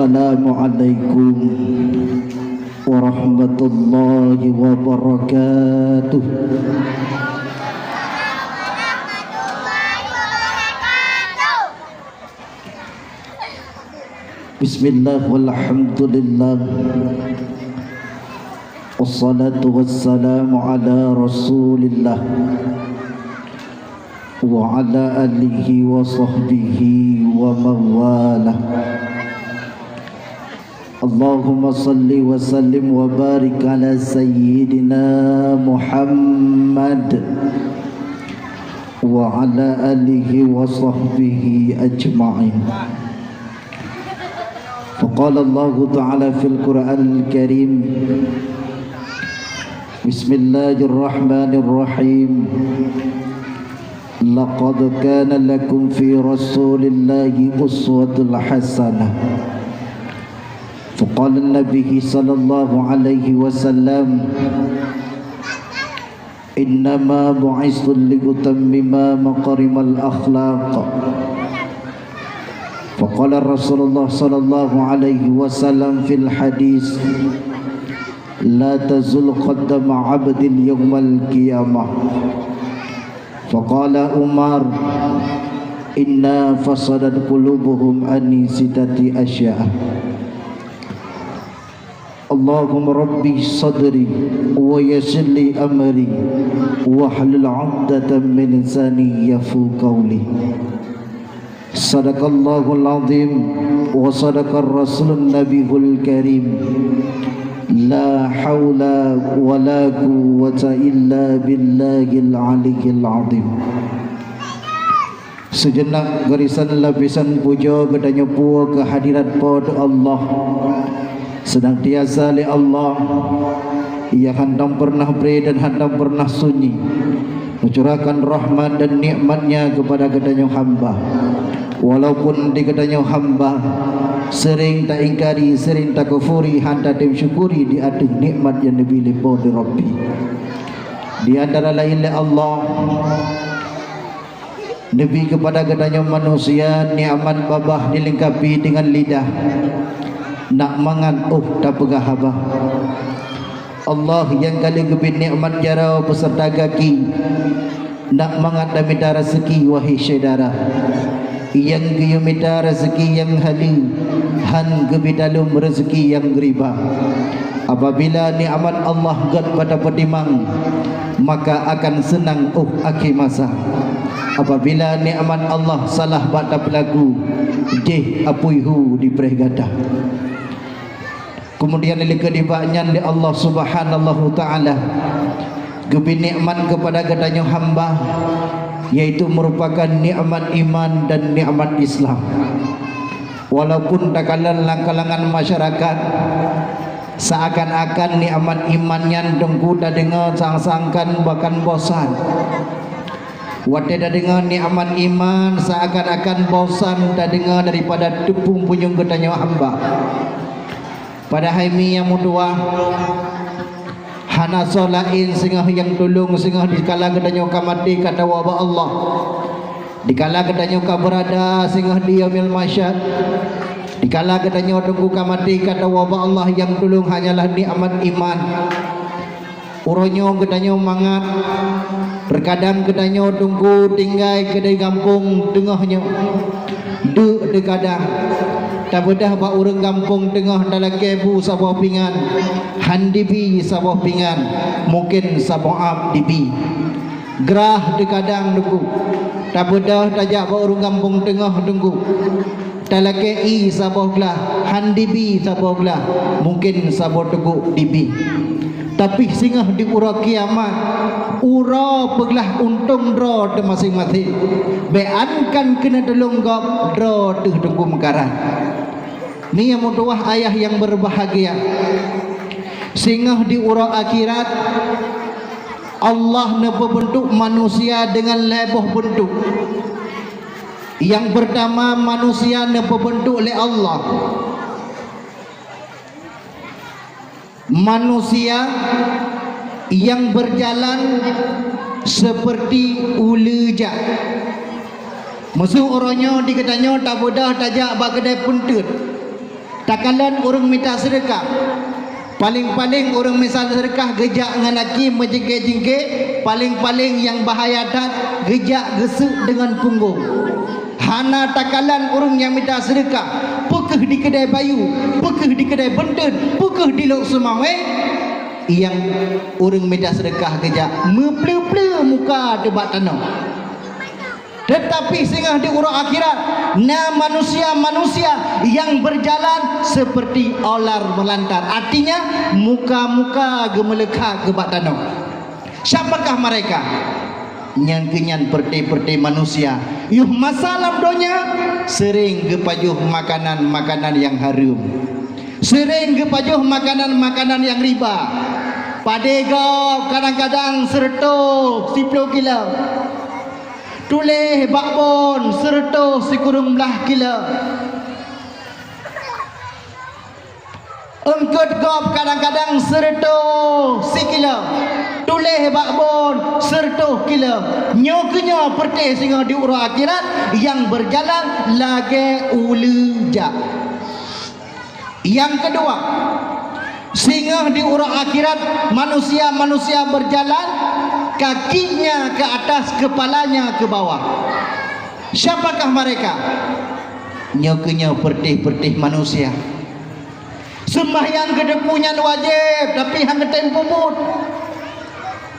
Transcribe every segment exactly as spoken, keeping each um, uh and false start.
Assalamualaikum warahmatullahi wabarakatuh. Bismillah, walhamdulillah, wassalatu wassalamu ala Rasulillah wa ala alihi wa sahbihi wa mawalah. Allahumma salli wa sallim wa barik ala Sayyidina Muhammad wa ala alihi wa sahbihi ajma'in. Faqala Allahu ta'ala fil Qur'anil Karim, Bismillahirrahmanirrahim. Laqad kana lakum fi Rasulillahi uswatul hasanah. Faqala Nabi sallallahu alaihi wasallam, "Innama bu'istu liutammima makarimal akhlaq." Faqala Rasulullah sallallahu alaihi wasallam fil hadis, "La tazul qadama 'abdin yaumal qiyamah." Faqala Umar, "Inna fasadat qulubuhum an sitati asya." Allahumma rabbi sadri wa yassir li amri wahlul 'uqdatam min lisani yafqahu qawli. Sadaqallahul azim wa sadaqar rasulun nabiyul karim. La haula wa la quwwata illa billahil aliyyil azim. Seujeunap garisan lapisan pujoe geutanyoe puwoe keu hadirat Po teu Allah. Seunantiasa lé Allah, Ia hantom peureunah bré dan hantom peureunah sunyi, meucurahkan rahmat dan nikmat-Nya keupada geutanyoe hamba. Walaupun di geutanyoe hamba sering taingkari, sering takufuri, hana tatem syukuri di ateueh nikmat nyang neubi lé Po teu Rabbi. Di antara laén lé Allah, neubi keupada geutanyoe manusia nikmat babah dilengkapi deungon lidah, nak mangat óh tapeugah haba. Allah nyang ka lheueh geubiet nikmat jaroe beuseurta gaki, nak mangat tamita raseuki, wahé syedara. Nyang geuyue mita raseuki nyang haleue, hán geubi talom raseuki nyang riba. Apabila nikmat Allah gét bak tapeutimang, maka akan seunang óh akhé masa. Apabila nikmat Allah salah bak tapeulaku, jih apui hu dipreh gata. Keumudian, lé keu nibak nyan lé Allah Subhanahu wa Ta'ala geubri nikmat keupada geutanyoe hamba, yaitu meurupakan nikmat iman dan nikmat Islam. Walaupun takalon lam kalangan masyarakat, seuakan-akan nikmat iman nyan teungku tadeungoe sang-sangkan bahkan bosan. Watée tadeungoe nikmat iman, seuakan-akan bosan tadeungoe daripada teupông punyueng geutanyoe hamba. Padahai mi nyang meutuwah, hana soe laén singoh nyang tulông singoh dikala geutanyoe ka maté ka tawoe bak Allah. Dikala geutanyoe ka beurada singoh di Yaumil Mahsyar, dikala geutanyoe teungku ka maté ka tawoe bak Allah, nyang tulông hanyalah nikmat iman. Uroe nyoe geutanyoe mangat, teukadang geutanyoe teungku tinggai keudeh gampông teungoh nyoe. Deuk teukadang, tabeudôh bak ureuëng gampông teungoh talakée bu saboh pingan, hán dibi saboh pingan, mungken saboh ab dibi. Grah teukadang teungku, tabeudôh tajak bak ureuëng gampông teungoh teungku. Talakée ié saboh glah, hán dibi saboh glah, mungken saboh teugok dibi. Tapi singoh di uroe kiamat, uroe peuglah untông droe teuh maséng-maséng, bék an kan keuneuk tulông gob droe teuh teungku meukarat. Ni nyang meutuwah ayah nyang beubahgia, singoh di uroe akhirat, Allah neupeubeuntuk manusia deungon lhée boh beuntuk. Nyang peurtama, manusia neupeubeuntuk lé Allah. Manusia nyang beurjalan seupeurti uleue jak. Meuseu uroe nyoe di geutanyoe tabeudôh tajak bak keudée peunteut. Takalon ureuëng mita seudeukah. Paléng-paléng ureuëng mita seudeukah geujak ngon aki meujingke-jingke, paléng-paléng nyang bahaya that geujak geuseuk deungon punggong. Hana takalon ureuëng nyang mita seudeukah, peu kheueh di keudè bayu, peu kheueh di keudè beunteuen, peu kheueh di Lhokseumawe, nyang ureuëng mita seudeukah geujak meupleu-pleu muka teuh bak tanoh. Tetapi singoh di uroe akhirat, na manusia-manusia nyang berjalan seperti ular melantar. Artinya, muka-muka geumeuleuka keu bak tanoh. Siapakah mereka? Nyang keunyan peureuté-peureuté manusia. Yoh masa lam donya, seuréng geupajoh makanan-makanan nyang hareuem. Seuréng geupajoh makanan-makanan nyang riba. Padé gob kadang-kadang seureutôh siploh kilo. Tuléh bak bon seureutôh sikureueng blaih kilo. Eungkôt gob kadang-kadang seureutôh sikilo. Tuléh bak bon seureutôh kilo. Nyoe keuh nyoe peureuté singoh di uroe akhirat nyang berjalan lagée uleue jak. Nyang keudua, singoh di uroe akhirat, manusia-manusia berjalan, kakinya ke atas, kepalanya ke bawah. Siapakah mereka? Nyoe keuh nyoe peureuté-peureuté manusia. Seumbahyang keu teupeu nyan wajéb, tapi hana tem peubuet.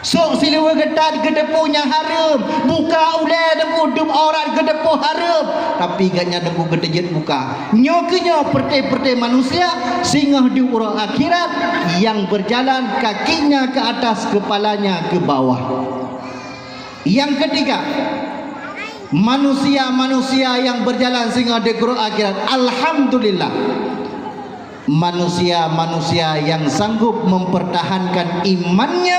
Sôk siluweue geutat keu teupeu nyang hareuem, buka ulée teupeu dum aurat keu teupeu hareuem, tapi gobnyan teupeu geuteujeuet buka. Nyoe keuh nyoe peureuté-peureuté manusia singoh di uroe akhirat nyang berjalan kakinya ke atas, kepalanya ke bawah. Nyang keutiga, manusia-manusia nyang berjalan singoh di uroe akhirat, alhamdulillah. Manusia-manusia nyang sanggup mempertahankan imannya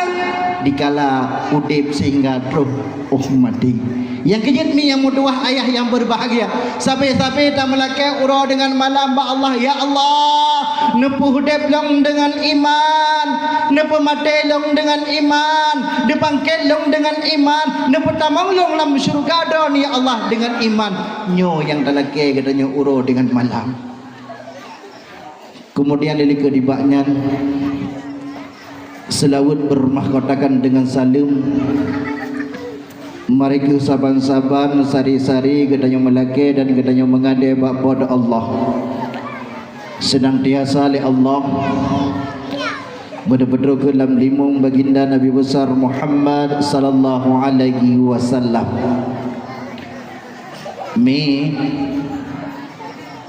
dikala udeb sehingga troh óh maté. Nyang keujeuet mi nyang meutuwah ayah nyang berbahagia, sabe-sabe tameulakée uroe deungon malam bak Allah, "Ya Allah, neupeuudeb lôn deungon iman, neupeumaté lôn deungon iman, neupangkét lôn deungon iman, neupeutamong lôn lam syeuruga droeneuh, ya Allah, deungon iman." Nyoe nyang talakée geutanyoe uroe deungon malam. Keumudian lé likot nibak nyan, seulaweuet beurumahkotakan deungon saleuem. Mari kheueh saban-saban, sari-sari geutanyoe meulakée dan geutanyoe meungadée bak Po teu Allah. Seunantiasa lé Allah beudôh-beudôh keu lam limong Baginda Nabi Besar Muhammad sallallahu alaihi wasallam. Mi,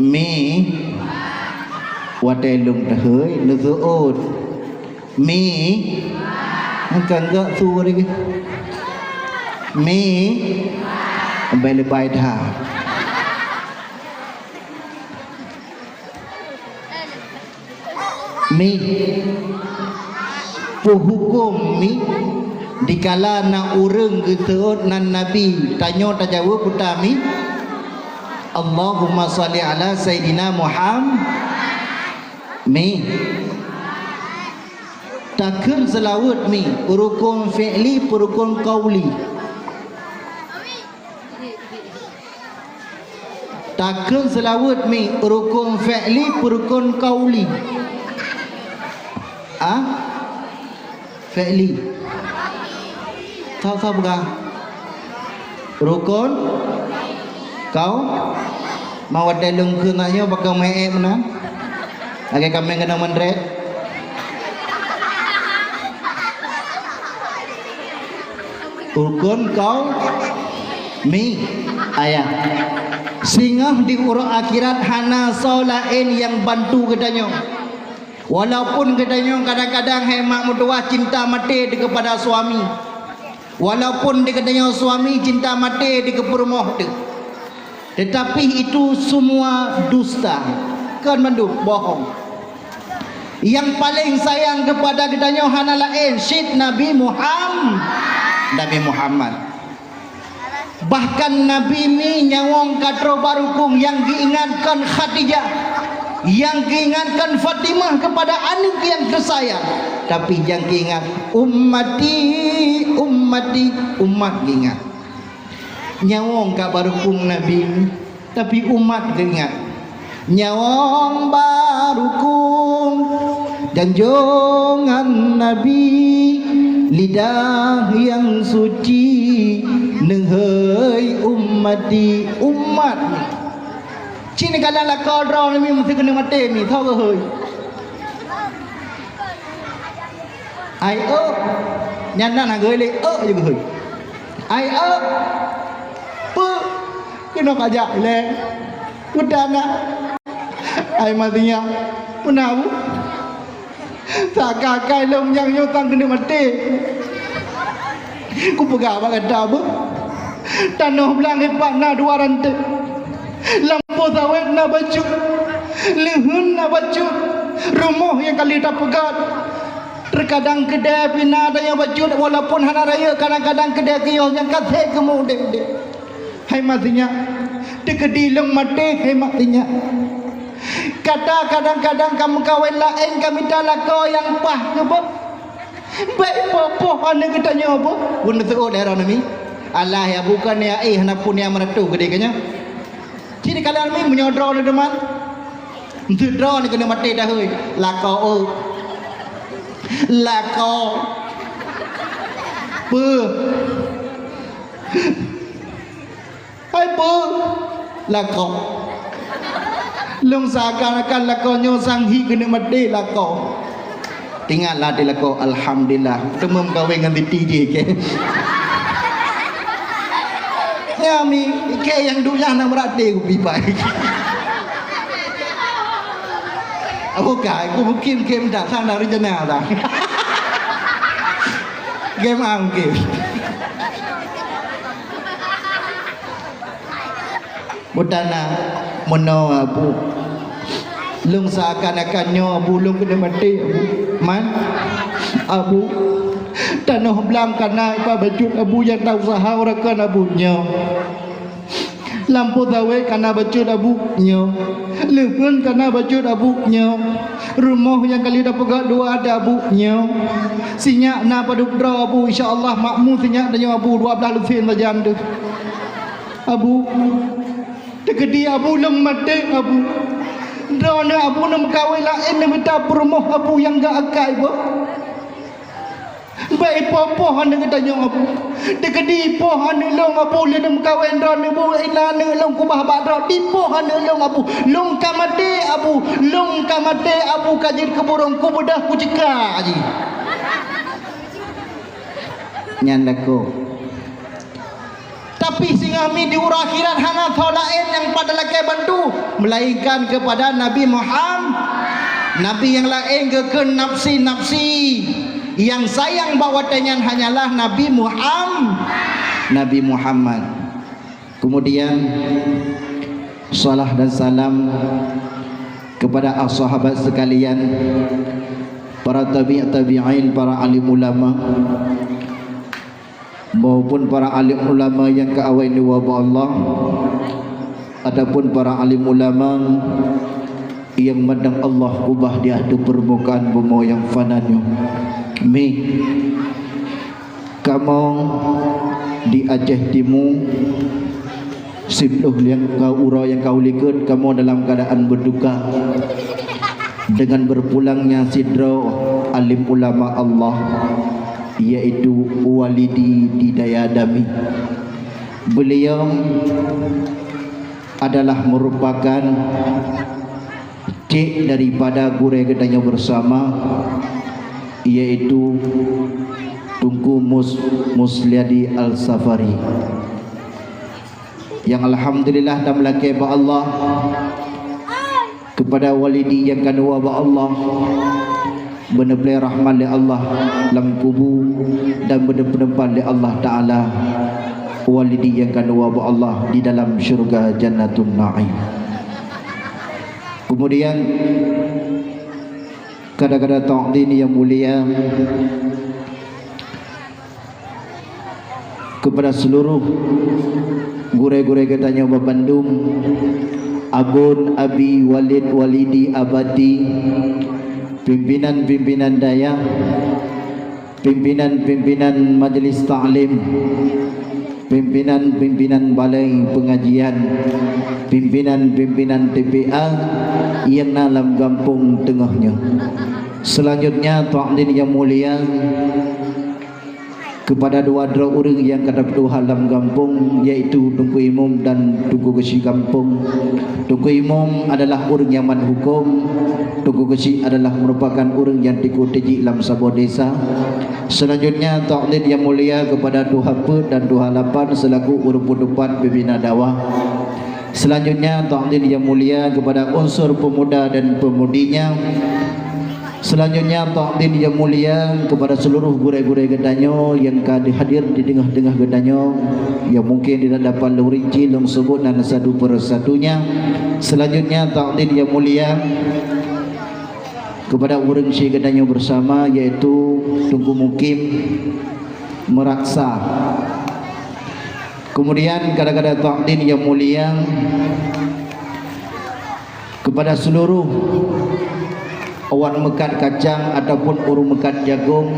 mi, watée lôn teuhôi neuseuôt. Mi, engkang gak su lagi. Mi, ambai leubeh that. Mi, peuhuköm mi, dikala na ureuëng geuseuôt nan Nabi, tanyoe tajaweueb peue ta mi? Allahumma shalli ala Sayyidina Muhammad. Mi. Takheun seulaweuet mi, rukon fi'li, rukon qauli. Takheun seulaweuet mi, rukon fi'li, rukon qauli. Ah? Fi'li. Tau-tau peugah. Rukon kau ma watée lôn kheun nyoe bak keu meu'ék meunan. Lagée kaméng keunoe meunrét. Rukon kau mi ayah. Singoh di uroe akhirat hana soe laén nyang bantu geutanyoe. Walaupun geutanyoe kadang-kadang hai mak meutuwah cinta maté di keupada suami. Walaupun di geutanyoe suami cinta maté di keu peurumoh teuh. Tetapi itu semua dusta. Kon mandum bohong. Nyang paleng sayang keupada geutanyoe hana laén cit Nabi Muham-, Nabi Muhammad. Bahkan Nabi mi nyawöng ka troh bak rukong nyang geuingat kon Khadijah, nyang geuingat kon Fatimah keupada aneuëk nyang teusayang, tapi nyang geuingat ummati, ummati, umat geuingat. Nyawöng ka bak rukong Nabi mi, tapi umat geuingat. Nyawöng ba rukung, janjongan Nabi, lidah nyang suci, neuhôi ummati, umat. Cit neukalon lakoe droeneuh mi, meusé keuneuk maté mi, soe geuhôi? Ai ôk, nyan na geuhôi lé ôk jeuet geuhôi. Ai ôk, peue keunoe kajak ilée? Udah na. Ai maté nyan, peue na bu? Sakai-kai lôn nyang nyoe sang keuneuk maté. Kupeugah bak gata beuh, tanoh blang himpat na dua ranté. Lampôh sawét na bacut, leuheun na bacut, rumoh nyang ka lheueh tapeugöt. Teukadang keudè pih na tanyoe bacut, walaupun hana rayeuk, kadang-kadang keudè kios nyang ka sép keumeung udép-udép. Hai mak sinyak, teukeudi lôn maté, hai mak sinyak. Gata kadang-kadang ka meukawen laén, ka mita lakoe nyang paih keu boh. Bèk poh-poh aneuk geutanyoe boh. Won neuseuôt daerah nami. Alah ya, bukan ya, eh, hana pun ya meuratoh geude keu nyoe. Cit kalon mi meunyoe droeneuh teuma. Eunteuk droeneuh keuneuk maté dahôi. Lakoe, oh. Lakoe. Peue? Hai peue? Lakoe. Lôn seakan-akan lakoe nyoe sang hi keuneuk maté lakoe. Ingatlah di lakoe, alhamdulillah, teuma meukawen ngon Siti jih kèe. Nyan mi, kèe nyang duek nyan na meurati kupipai. Bukai, ku mungkin kèe meudak sang dari jeunah dah. Game am game. Buta na meunoe Abu. Lôn seakan-akan nyoe Abu lôn keuneuk maté Abu. Man Abu, tanoh blang kana ipa bacut Abu nyang ta useuha uroe kon Abu nyoe. Lampôh sawét kana bacut Abu nyoe. Leuheun kana bacut Abu nyoe. Rumoh nyang ka lheueh tapeugöt dua ada Abu nyoe. Sinyak na padub droe Abu, insya Allah makmu sinyak tanyoe Abu, dua blaih lusin sajan deuh. Abu, teukeudi Abu lôn maté Abu. Droeneuh Abu neumeukawen laén neumita peurumoh Abu nyang geuakai boh. Bèk ipoh-poh aneuk geutanyoe Abu. Teukeudi ipoh aneuk lôn Abu lôn neumeukawen droeneuh bu, inan aneuk lôn kubah bak droe. Dipoh aneuk lôn Abu. Lôn ka maté Abu. Lôn ka maté Abu ka jeuet keu burông kubeudoh kuceuka jih. Nyan lakoe. Tapi singoh mi di uroe akhirat hana soe laén nyang pada lakèe bantu, melainkan kepada Nabi Muham-, Nabi nyang laén geukheun nafsi-nafsi. Nyang sayang bak watèe nyan hanyalah Nabi Muham-, Nabi Muhammad. Kemudian, salah dan salam kepada as-sahabat sekalian, para tabi' tabi'in, para alim ulama, maupun para alim ulama nyang ka awai neuwoe bak Allah, ataupun para alim ulama nyang mandang Allah ubah di ateueh peurmukaan bumoe nyang fana nyoe. Mi, kamoe di Aceh Timu, siplôh nyang ka uroe nyang ka u likot, kamoe dalam keuadaan beuduka dengan beupulangnya sidroe alim ulama Allah, yaitu Walidi di Daya Dami. Beliau adalah merupakan cék daripada gurèe geutanyoe bersama, yaitu Teungku Mus-, Musliadi Al-Safari. Nyang alhamdulillah tameulakèe bak Allah, kepada Walidi nyang ka neuwoe bak Allah, beuneuplé rahmat lé Allah lam kubu dan beuneupeuneupat lé Allah Taala Walidi nyang ka neuwoe bak Allah di dalam syurga Jannatun Naim. Kemudian, kada-kada takdim yang mulia, kepada seluruh gurèe-gurèe geutanyoe bandum, Abon, Abi, Walid, Walidi, Abati, pimpinan-pimpinan dayah, pimpinan-pimpinan majlis taklim, pimpinan-pimpinan balai pengajian, pimpinan-pimpinan T P A nyang na lam gampông teungoh nyoe. Selanjutnya, takdim yang mulia, kepada dua droe ureuëng nyang ka tapeutuha lam gampông, yaitu Teungku Imum dan Teungku Geuchik gampông. Teungku Imum adalah ureuëng nyang man huköm, Teungku Geuchik adalah merupakan ureuëng nyang tikôh teujik lam saboh desa. Selanjutnya, takdim yang mulia kepada Tuha Peuet dan Tuha Lapan selaku ureuëng peutupat pimpinan dakwah. Selanjutnya, takdim yang mulia kepada unsur pemuda dan pemudinya. Selanjutnya, takdim yang mulia kepada seluruh gurée-gurée geutanyoe nyang ka hadir di teungoh-teungoh geutanyoe, yang mungkin tidak dapat lôn rinci, lôn sebut nan satu per satunya. Selanjutnya, takdim yang mulia kepada ureuëng syik geutanyoe bersama, yaitu Teungku Mukim Meraksa. Kemudian, kadang-kadang takdim yang mulia kepada seluruh awak meukat kacang ataupun ureuëng meukat jagong,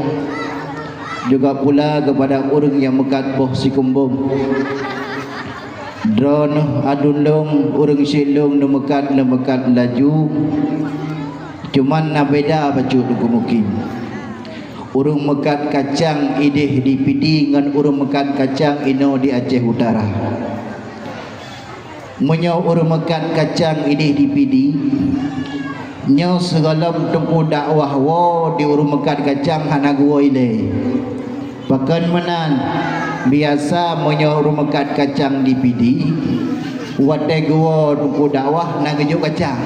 juga pula kepada ureuëng nyang meukat boh sikumbong. Droeneuh aduen lôn, ureuëng syik lôn neumeukat, neumeukat laju, cuman na beda bacut Teungku Mukim. Ureuëng meukat kacang ideh di Pidie ngon ureuëng meukat kacang inoe di Aceh Utara. Meunyoe ureuëng meukat kacang ideh di Pidie, nyoe sigohlom Teungku dakwah woe di ureuëng meukat kacang hana geuwoe ilée. Pakon meunan, biasa meunyoe ureuëng meukat kacang di Pidie, watée geuwoe Teungku dakwah na geujok kacang.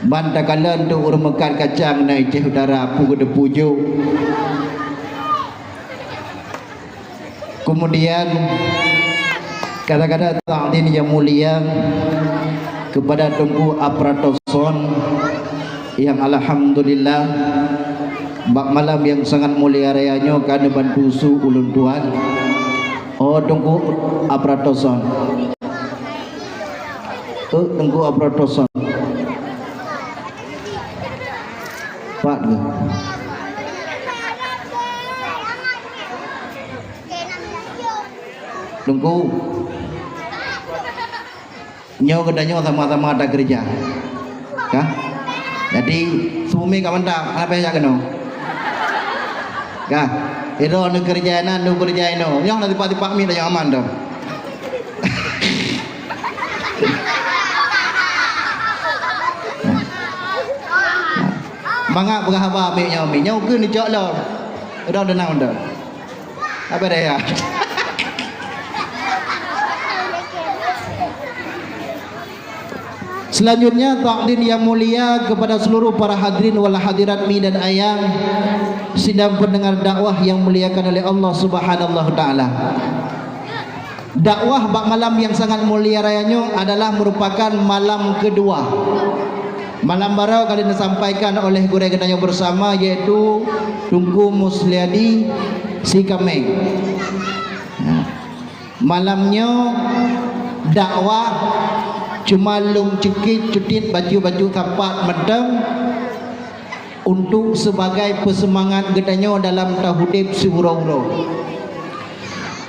Ban takalon tu ureuëng meukat kacang na Aceh Utara peue geuteupeue jok. Kemudian, kadang-kadang takdim yang mulia kepada Teungku Apratoson yang alhamdulillah bak malam yang sangat mulia raya nyoe ka neubantu su ulôn tuan. Oh, Teungku Apratoson. Oh, Teungku Apratoson. Pat ke? Teungku. Nyoe geutanyoe sama-sama takeureuja. Ka? Jadi, seumumi ka mantap, hana payah jak keunoe. Ka? Sidroe neukeureuja inan, neukeureuja inoe. Nyoe na tipak-tipak miet tanyoe aman tu. Mangat peugah haba miet nyoe, miet nyoe keuneuk cok lom. Udah, udah, udah. Apa daya? Selanjutnya, takdim yang mulia kepada seluruh para hadirin wal hadirat mi dan ayang sidang pendengar dakwah yang muliakan oleh Allah Subhanahu wa taala. Dakwah bak malam yang sangat mulia raya nyoe adalah merupakan malam kedua. Malam baroe ka lheueh neusampaikan oleh gurée geutanyoe bersama, yaitu Teungku Musliadi Sikameng. Malam nyoe dakwah cuma lôn ceutit-ceutit bacut-bacut sapat mantong untuk sebagai peusemangat geutanyoe dalam taudeb siuroe-uroe.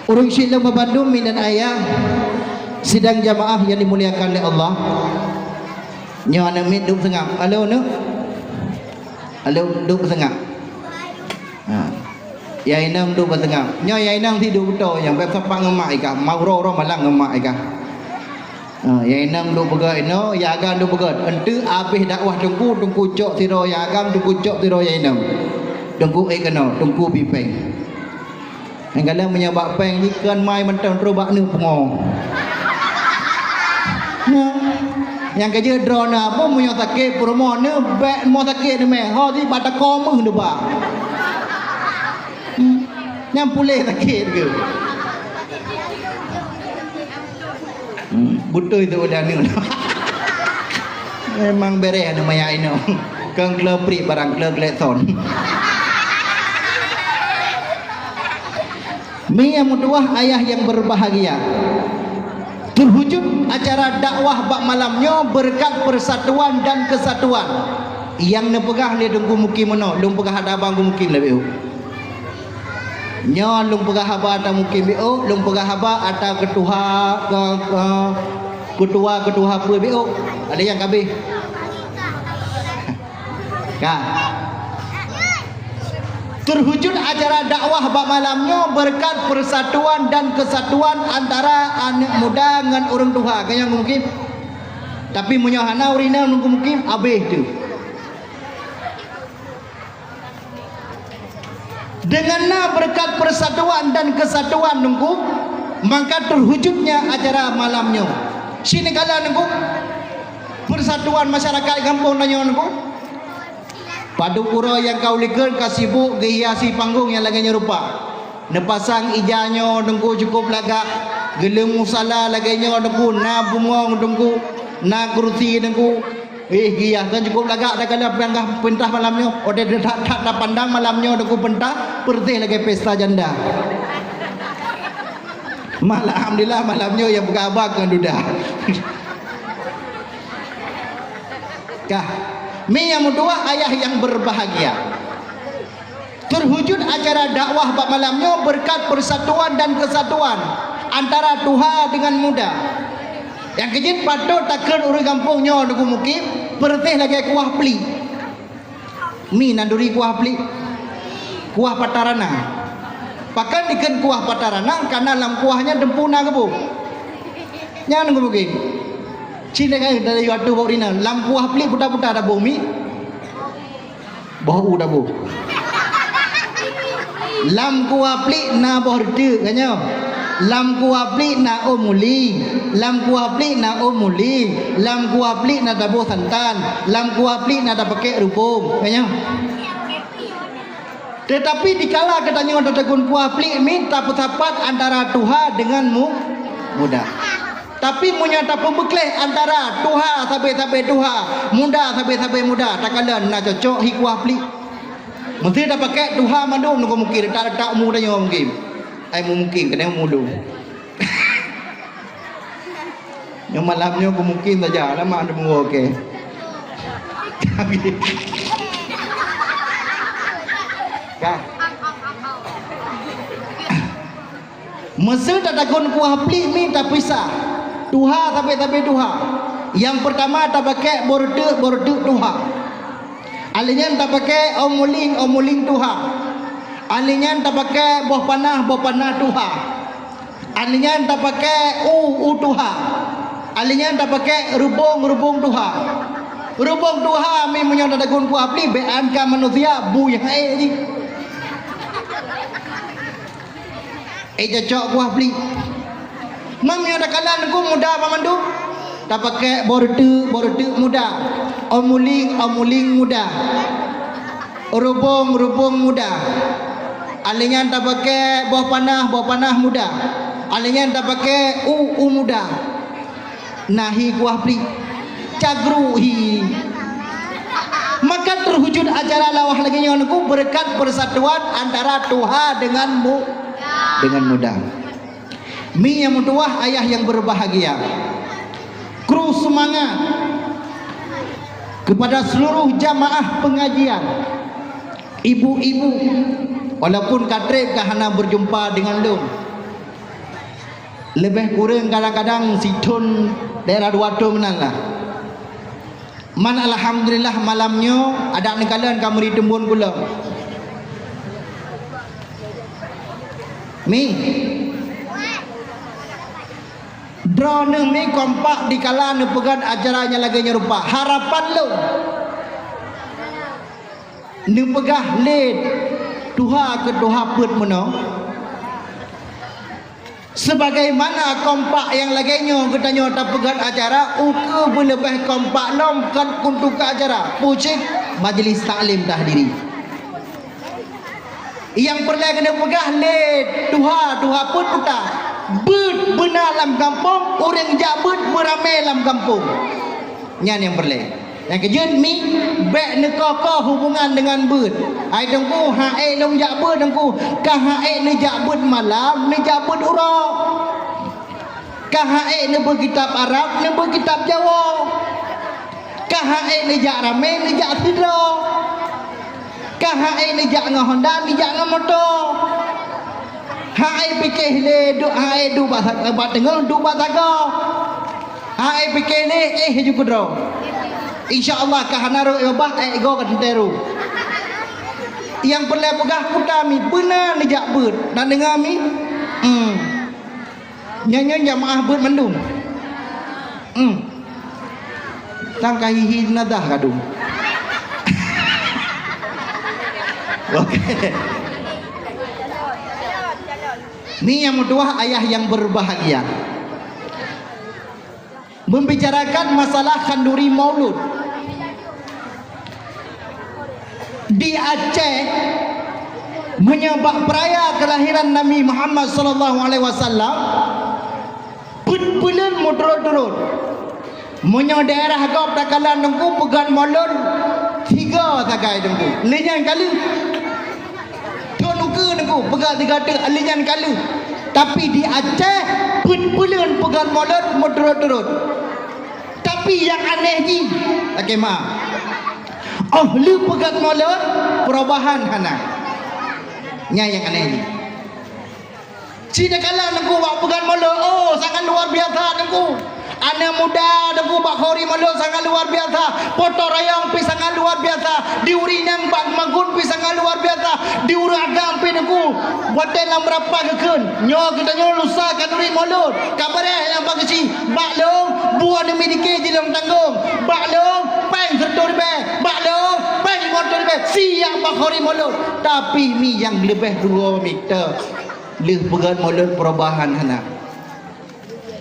Ureuëng syik lôn bandum mi dan ayah, sidang jamaah yang dimuliakan oleh Allah. Nyoe aneuk miet duek seungab. Halo, neuk. Halo, duek seungab. Ha. Yai Inong duek beuseungab. Nyoe Yai Inong si duek beutôi nyang bèk sapat ngon mak ikah, mau uroe-uroe malang ngon mak ikah. Ha, Yai Inong duek beugèt inoe, Yai Agam duek beugèt. Enteuk abéh dakwah Teungku, Teungku cok sidroe Yai Agam, Teungku cok sidroe Yai Inong. Teungku ék keunoe, Teungku bi péng. Nyang galak meunyoe bak péng jih kon mai mantong trok bak neuk pungo. Nah, nyang keujeuet droeneuh apa meunyoe sakét peurumoh neuk bèk mo sakét neumè. Ho jih bak tako meuh neuba. Hmm. Nyang puléh sakét keu. Hmm, beutôi tu udah ni. Memang bereh anu maya ino. Keng kle prik barang kle kle son. Mi yang meutuah ayah yang berbahagia. Terwujud acara dakwah bak malam nyoe berkat persatuan dan kesatuan yang neupeugah lé Teungku Mukim meunoe, lôn peugah haba Teungku Mukim leubeh. Nyoe lôn peugah haba ata mukim biôk, lôn peugah haba ata keutuha, ke-, ke-, keutua-keutua peue biôk. Ada nyang ka abéh. Ka. Teuwujud acara dakwah bak malam nyoe beureukat peusatuan dan keusatuan antara aneuk muda ngon ureueng tuha. Ka nyang mukim. Tapi meunyoe hana ureueng inong nunggu mukim, abéh teuh. Deungon na beureukat peusatuan dan keusatuan nunggu, maka teuwujudnya acara malam nyoe. Sineukala nunggu, peusatuan masyarakat gampông tanyoe nunggu. Padub uroe nyang ka ulikon ka sibuk geuhiasi panggong nyang lagée nyoe rupa. Neupasang ija nyoe nunggu cukôp lagak, geuleueng musala lagée nyoe nunggu, na bungong nunggu, na kurusi nunggu. Eh, giyah kan cukôp lagak dah kala peunggah peutah malam nyoe. Odeh that-that tapandang malam nyoe deungon peutah, peureuteh lagée pesta janda. Malah, alhamdulillah, malam nyoe nyang peugah haba keu duda. Kah, mi nyang meutuwah ayah nyang berbahagia. Teuwujud acara dakwah bak malam nyoe beureukat peusatuan dan keusatuan antara tuha deungon muda. Nyang keujeuet patot takheun ureueng gampông nyoe nunggu mukim, peureuteh lagée kuah plik. Mi nan duri kuah plik. Kuah patarana. Pakon dikheun kuah patarana, karena lam kuah nyan teumpu na geuboh. Nyan nunggu mukim. Cit lagée dari waktu bak ureueng inong, lam kuah plik puta-puta taboh mi. Boh u taboh. Lam kuah plik na boh reuteuek, ka nyoe. Lam kuah plik na ôn muling. Lam kuah plik na ôn muling. Lam kuah plik na taboh santan. Lam kuah plik na tapakée reubong, ka nyoe. Teutapi dikala geutanyoe tateukon kuah plik mi tapeusapat antara tuha deungon mu-, muda. Tapi meunyoe tapeubeukleh antara tuha sabe-sabe tuha, muda sabe-sabe muda, takalon na cocok hi kuah plik. Meuseuti tapakée tuha mandum nunggu mukim, tak, tak umu tanyoe mukim. Ai mu mukim, keuneuk umu lom. Nyoe malam nyoe keu mukim saja, lama ada bungo ke. Ka. Meuseuti tateukon kuah plik mi tapisah. Tuha sabe-sabe tuha. Nyang peurtama tapakée boh reuteuek, boh reuteuek tuha. Alèh nyan tapakée ôn muling, ôn muling tuha. Alèh nyan tapakée boh panah, boh panah tuha. Alèh nyan tapakée u, u tuha. Alèh nyan tapakée reubong, reubong tuha. Reubong tuha mi meunyoe tateukon kuah plik, bék angka manusia bui hai jih. Eh, cocok kuah plik. Meunyoe takalon nunggu muda banmandum, tapakée boh reuteuek, boh reuteuek muda, ôn muling, ôn muling muda, reubong, reubong muda. Alèh nyan tapakée boh panah, boh panah muda. Alèh nyan tapakée u, u muda. Na hi kuah plik. Cagru hi. Maka teuwujud acara lawah lagée nyoe nunggu beureukat peusatuan antara tuha deungon mu-, deungon muda. Mi nyang meutuwah ayah nyang berbahagia. Kru seumangat kepada seluruh jamaah pengajian, ibu-ibu, walaupun ka treb ka hana berjumpa deungon lôn. Leubeh kureueng kadang-kadang sithon daerah dua thon meunan lah. Man alhamdulillah malam nyoe adak neukalon ka meuri teumbon keu lôn. Mi. Droeneuh mi kompak dikala neupeugét acara nyang lagée nyoe rupa. Harapan lôn neupeugah lé tuha keu tuha peuet meunoe. Sebagaimana kompak nyang lagée nyoe geutanyoe tapeugét acara, ukeue beuleubeh kompak lom kon keuneuk keu acara, peue cit majlis taklim tahdiri. Nyang peureulée keuneuk peugah lé tuha-tuha peuet puta, beuet beuna lam gampông, ureuëng jak beuet meuramé lam gampông. Nyan nyang peureulée. Nyang keujeuet mi, bék neukoh-koh hubungan deungon beuet. Hai teungku, han ék lôn jak beuet teungku, ka han ék neujak beuet malam, neujak beuet uroe. Ka han ék neubeuet kitab Arab, neubeuet kitab Jawoe. Ka han ék neujak ramé, neujak sidroe. Ka han ék neujak ngon honda, neujak ngon moto. Hai pike lé duek, hai duek bak sa-, bak teungoh, duek bak sagoe. Hai pike lé, eh, ju keudroe. Insya Allah ka hana rhot babah, eh, igoe ka teuntèe rhot. Nyang peureulèe peugah kuta mi, beuna neujak beuet. Na deungoe mi? Hmm. Nyan, nyan jamaah beuet mandum. Hmm. Tang ka hihi nadah kadung. Oke. Ni nyang meutuah ayah yang berbahagia. Membicarakan masalah khanduri maulud. Di Aceh, meunyoe bak peuraya keulahiran Nabi Muhammad sallallahu alaihi wasallam, peuet buleuen meuturot-turot. Meunyoe daerah gob takalon Teungku peugöt molod, tiga sagai Teungku. Lé nyan ka lheueh. Thon ukeue Teungku, peugöt tiga teuk, lé nyan ka lheueh. Tapi di Aceh, peuet buleuen peugöt molod meuturot-turot. Tapi nyang aneh jih, lakèe ma. Oh, lheueh peugöt molod, perubahan hana. Nyan nyang aneh jih. Ci takalon Teungku bak peugöt molod, oh, sangat luar biasa Teungku. Aneuk muda Teungku bak khanduri molod sangat luar biasa. Po teu rayong pih sangat luar biasa. Di ureueng inong bak magun pih sangat luar biasa. Di ureueng agam pih Teungku. Watèe lam beurapa geukheun. Nyoe geutanyoe lusa khanduri molod. Ka beureh nyang bak geuchik. Bak lôn, buet aneuk miet dikèe jilong tanggong. Bak lôn, pèng sireutoh ribèe. Bak lôn, pèng limong reutôh ribèe. Siap bak khanduri molod. Tapi mi nyang leubeh tuwo mi teu. Lheueh peugöt molod perubahan hana.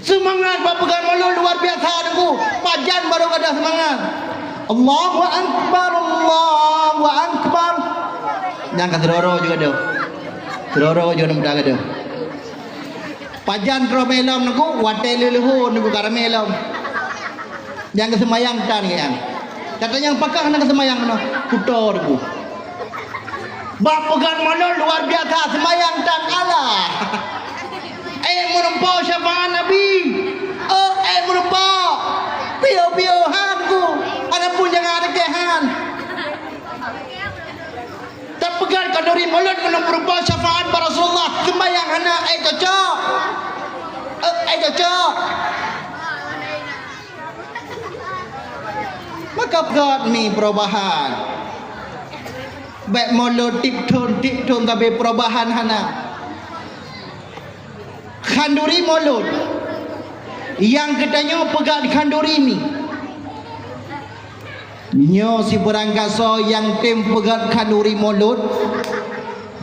Seumangat bak peugöt molod luar biasa Teungku. Pajan barô gadôh seumangat. Allahu Akbar, Allahu Akbar. Nyang ka sidroe-droe juga deuh. Sidroe-droe juga muda gadôh. Pajan troh mé lom Teungku, watèe lheueh leuhô Teungku ka ramé lom. Nyang geuseumayang tan nyan. Gata nyang pakah na geuseumayang keunoe, kuto Teungku. Bak peugöt molod luar biasa seumayang tan Allah. Eh, meureumpok syafaat Nabi. Oh, eh, meureumpok. Piôh-piôh han ku. Hana pun jangan ada kehan. Tapeugöt khanduri molod ngon meureumpok syafaat bak Rasulullah. Seumayang hana, eh, cocok. Eh, eh, cocok. Maka peugöt mi perubahan. Bèk molod tiep thon, tiep thon tapi perubahan hana. Khanduri molod. Nyang geutanyoe peugöt khanduri mi. Nyoe sibeurangkasoe nyang tem peugöt khanduri molod.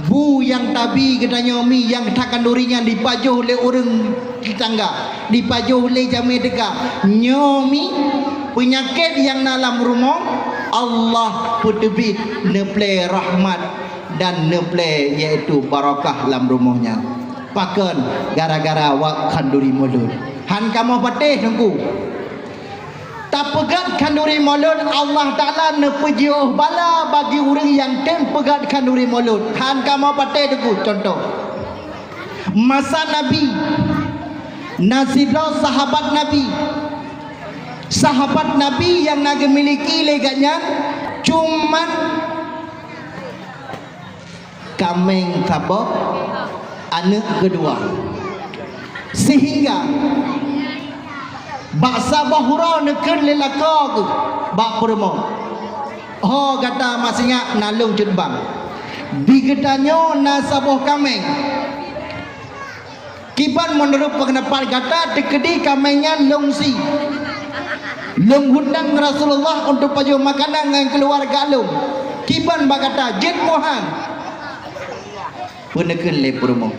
Bu nyang tabi geutanyoe mi nyang takhanduri nyan dipajoh lé ureueng tetangga, dipajoh lé jamé teuka. Nyoe mi peunyakét nyang na lam rumoh, Allah peuteubiet neuplé rahmat dan neuplé, yaitu barakah lam rumoh nyan. Pakon? Gara-gara awak khanduri molod. Han kamoe patéh Teungku. Tapeugöt khanduri molod, Allah Taala neupeujiôh bala bagi ureueng nyang tem peugöt khanduri molod. Han kamoe patéh Teungku, cuntoh. Masa Nabi, na sidroe sahabat Nabi. Sahabat Nabi nyang na geumiliki lé gobnyan cuman kaméng saboh, aneuk keudua. Sehingga bak saboh uroe neukheun lé lakoe geuh bak peurumoh, "Ho gata masih nyak na lôn jeuet bang. Di geutanyoe na saboh kaméng." Kiban meunurot peundapat gata teukeudi kaméng nyan lôn sie? Lôn undang Rasulullah untuk pajoh makanan ngon keuluwarga lôn. Kiban bak gata, jeuet meuhan? Peue neukheun lé peurumoh,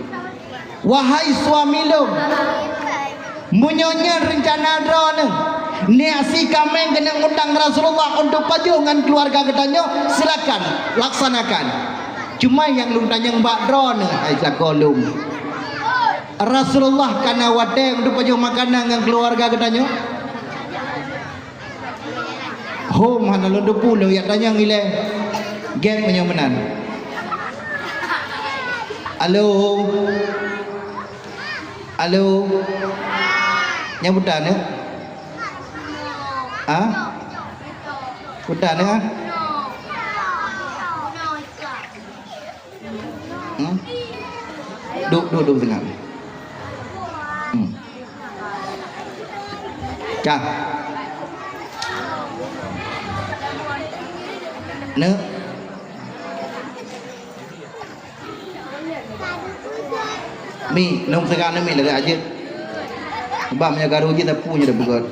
"Wahai suami lôn, meunyoe nyan reuncana droeneuh, niat sie kaméng keuneuk undang Rasulullah untuk pajoh ngon keuluwarga geutanyoe, silakan, laksanakan. Cuma nyang lôn tanyong bak droeneuh, hai lakoe lôn." Rasulullah ka na watèe untuk pajoh makanan ngon keuluwarga geutanyoe? Hom, hana lôn teupeu lôn jak tanyong ilèe. Gèt meunyoe meunan. Halo? Halo? Nyan peue tan, eh? Ha? Peue tan, eh? Hmm? Duek, duek, duek teungoh. Hmm. Ka. Neuk. Mi, nong seugah nami lagak jeuet. Bah meunyoe garu jih teupeu nyoe dah beugöt.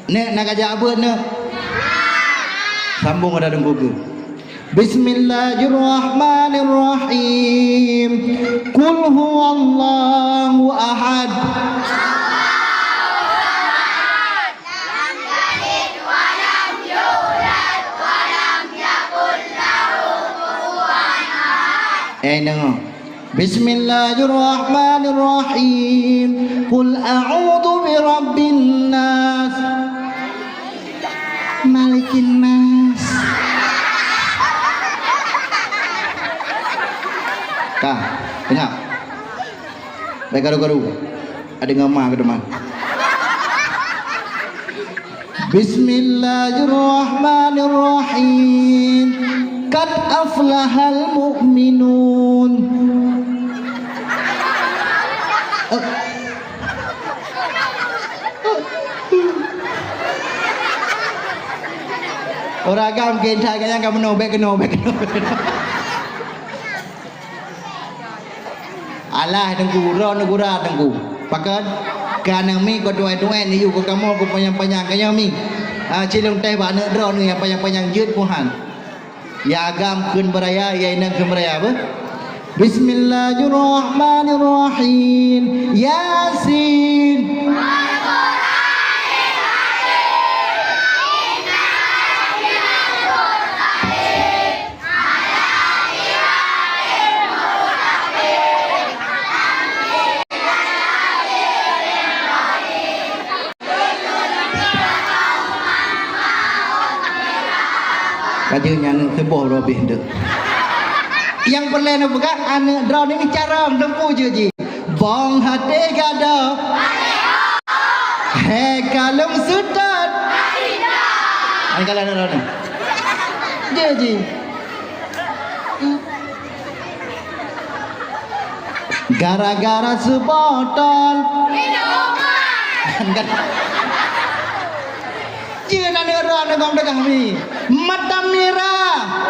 Neuk, na kajak beuet neuk. Sambong ada dengku ke. Bismillahirrahmanirrahim. Qul huwallahu ahad. Eh, deungoe. Bismillahirrahmanirrahim. Qul a'udzu birabbin nas. Malikin nas. Ka, teungoh. Baik, garu-garu. Ada ngama ke teman? Bismillahirrahmanirrahim. Qad aflahal mu'minun. Eh. Ureueng agam mungken that, nyang ka meunoe, bèk keunoe, bèk keunoe. Alah, Teungku, droeneuh gura, Teungku. Pakon? Ka nang mi keu tuwèe-tuwèe neuyue keu kamoe keu panyang-panyang, ka nyoe mi. Ah, cilong teh bak aneuk droeneuh nyang panyang-panyang jeuet peuhan. Ya agam kheun beuraya, ya inong kheun beuraya, beuh? Bismillahirrahmanirrahim. Yasin. Ka jeuet nyan aneuk seuboh droe beh deuh. Nyang peureulèe neupeugah aneuk droeneuh nyoe carông teungku jeuet jih. Bông até gadôh. He kalông seutôt. Hai, ka lheueh, lheueh, lheueh. Jeuet jih. Gara-gara seubotol. Jeuet aneuk droeneuh gom teuka mi. Mata mirah.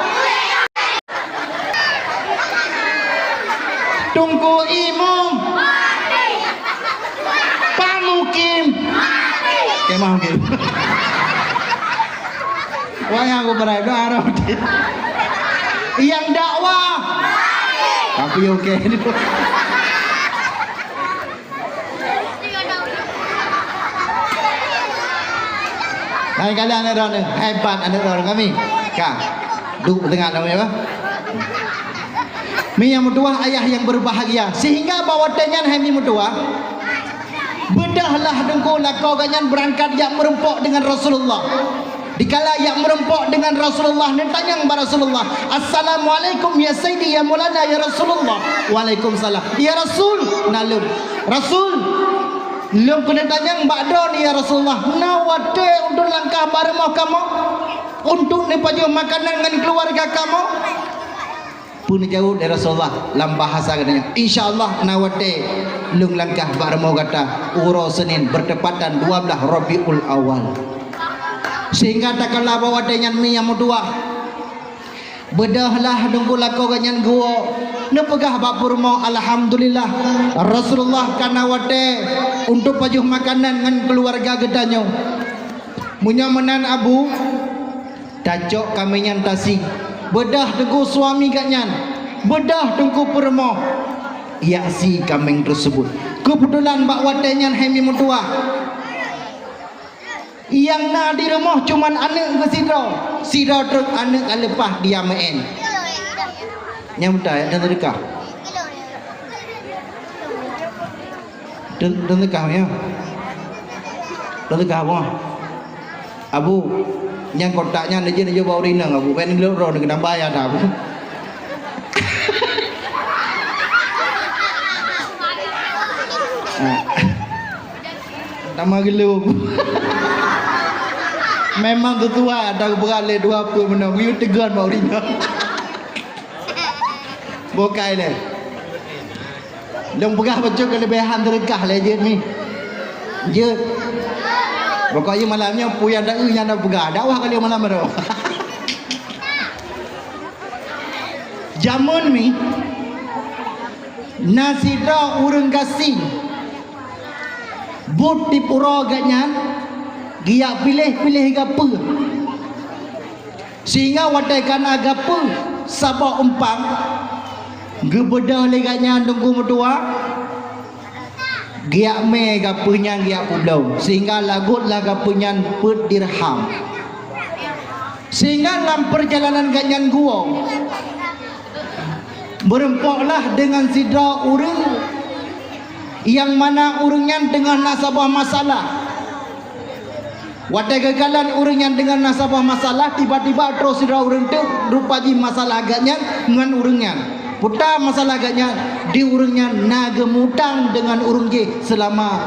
Teungku Imum. Pak Mukim. Kemah Mukim. Wayang aku berai doa roti. Nyang dakwah. Tapi oke. Hai kalian aneuk droeneuh, hebat aneuk droeneuh kami. Ka. Duek teungoh lom ya. Mi nyang meutuwah, ayah yang berbahagia, sehingga bak watèe nyan hai mi meutuwah, beudôhlah teungku lakoe gobnyan beurangkat jak meurumpok deungon Rasulullah. Dikala jak meurumpok deungon Rasulullah, neutanyong bak Rasulullah, "Assalamualaikum ya Sayyidi, ya Maulana, ya Rasulullah." "Waalaikumsalam." "Ya Rasul, na lôn." "Rasul, lôn keuneuk tanyong bak droeneuh, ya Rasulullah, na watèe ulôn langkah bak rumoh kamoe untuk neupajoh makanan ngon keuluwarga kamoe?" Peue neujaweueb lé Rasulullah lam bahasa geutanyoe, "Insya Allah na watèe lôn langkah bak rumoh gata uroe Senin bertepatan dua belas Rabiul Awal." Sehingga takala bak watèe nyan mi nyang meutuwah, beudôhlah teungku lakoe gobnyan geuwoe, neupeugah bak peurumoh, "Alhamdulillah, Rasulullah ka na watèe untuk pajoh makanan ngon keuluwarga geutanyoe." Meunyoe meunan Abu, tacok kaméng nyan tasi, beudôh teungku suami gobnyan, beudôh teungku peurumoh, jak sie kaméng teuseubut. Keubeutulan bak watèe nyan hai mi meutuwah, nyang na di rumoh cuman aneuk geuh sidroe, sidroe treuk aneuk ka leupah dia meu'en. Nyang meutai, nyang teudeukah. Teu-, teudeukah, ya? Teudeukah, boh. Abu, nyang kotak nyan neujeuet neujok bak ureueng inong, Abu. Bèk neulok droe, neukeuh nambah ya, Abu. Ah. Nama geulom. Memang teutuha, ada beuralée dua peuet meunan, geuyue teugon bak ureueng inong. Bukai lé. Lôn peugah bacut keuleubaihan teureukah lé jeuet mi. Jeuet. Pokoknya malam nyoe peue nyang taeu nyang tapeugah. Dakwah kali malam baroe. Jameun mi na sidroe ureuëng gasien buet di puroe geuhnyan geujak piléh-piléh gapeue. Sehingga watée kana gapeue saboh umpang, geubeudôh lé gobnyan teungku meutuah, geujak mé gapeue nyan geujak peubloe, sehingga lagot lah gapeue nyan peuet dirham. Sehingga lam peurjalanan gobnyan geuwoe, meurumpok lah deungon sidroe ureuëng nyang mana ureuëng nyan teungoh na saboh masalah. Watée geukalon ureuëng nyan deungon na saboh masalah, tiba-tiba troh sidroe ureuëng teuk rupa jih masalah gobnyan ngon ureuëng nyan. Peue ta masalah gobnyan? Di ureuëng nyan na geumutang deungon ureuëng jih seulama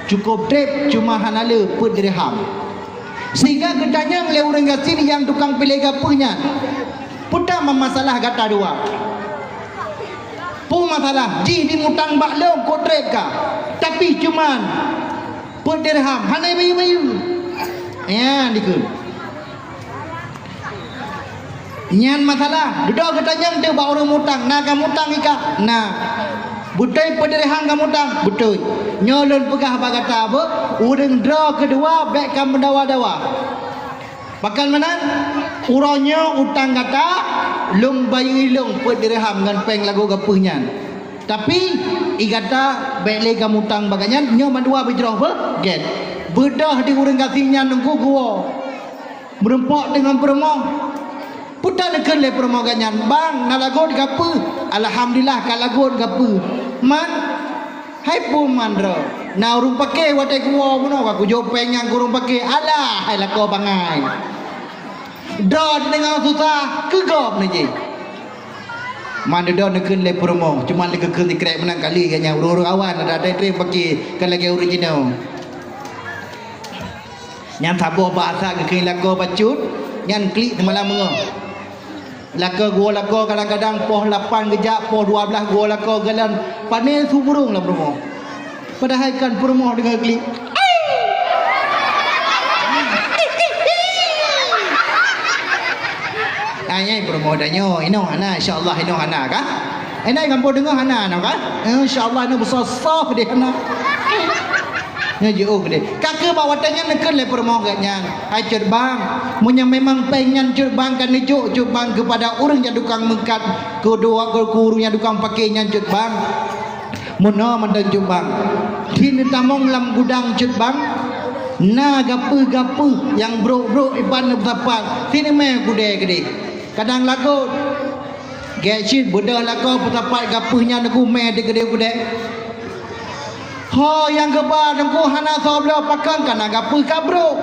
cukôp treb, cuma hana le peuet dirham. Sehingga geutanyong lé ureuëng gasien nyang tukang piléh gapeue nyan, "Peue ta masalah gata dua?" "Peue masalah? Jih jimutang bak lôn cukôp treb ka, tapi cuman peuet dirham, hana bayeue-bayeue." Nyan dikeue. Nyan masalah. Dudoe geutanyong teuk bak ureuëng mutang, "Na kamutang ika?" "Na." "Beutôi peuet dirham kamutang?" "Beutôi." "Nyoe lôn peugah bak gata beuh, ureuëng droe keudua bék kameudawa-dawa. Pakon meunan? Uroe nyoe utang gata lôn bayeue lôn peuet dirham ngon péng lagoe gapeue nyan. Tapi i gata bék lé kamutang bak gobnyan, nyoe mandua beujroh beuh gét." Beudôh di ureuëng gasien nyan teungku geuwoe. Meurumpok deungon peurumoh. Peue ta neukheun lé peurumoh gobnyan, "Bang, na lagot gapeue?" "Alhamdulillah ka lagot gapeue." "Man?" "Hai peue man droe? Na ureuëng paké watée kuwoe bunoe ka kujok péng nyan keu ureuëng paké." "Alah, hai lakoe bangai. Droe deungon susah keu gob neujih." Man dudoe neukheun lé peurumoh, cuma lé geukheun sikrek meunan kali gobnyan ureuëng-ureuëng awai na dada treb paké ka lagée ureuëng jinoe. Nyan saboh bahasa geukheun lakoe bacut, nyan klik seumalam meungoh. Lakoe geuwoe lakoe kadang-kadang poh lapan geujak, poh dua blaih geuwoe lakoe geulan pané su burông lam rumoh. Padahai kan peurumoh deungon klik. Ai, ai, peurumoh tanyoe, inoe hana, insya Allah inoe hana kah? Inoe gampông deungoe hana, inoe kah? Insya Allah inoe beusoh-soh deh hana. Nyoe jiôh deh. Ka keuh bak watée nyan neukheun lé peurumoh gobnyan, "Hai Cut Bang, meunyoe memang péng nyan Cut Bang ka neujok Cut Bang keupada ureuëng nyang tukang meukat, keu dua keu ureuëng nyang tukang paké nyan Cut Bang, meunoe mantong Cut Bang, di neutamong lam gudang Cut Bang, na gapeue-gapeue nyang brok-brok iban neupeusapat, sineumé gudée keudeh. Kadang lagot." Gét cit beudôh lakoe peusapat gapeue nyan teungku mé di keudeh gudée. Ho nyang geuba teungku hana soe bloe pakon kana gapeue ka brok.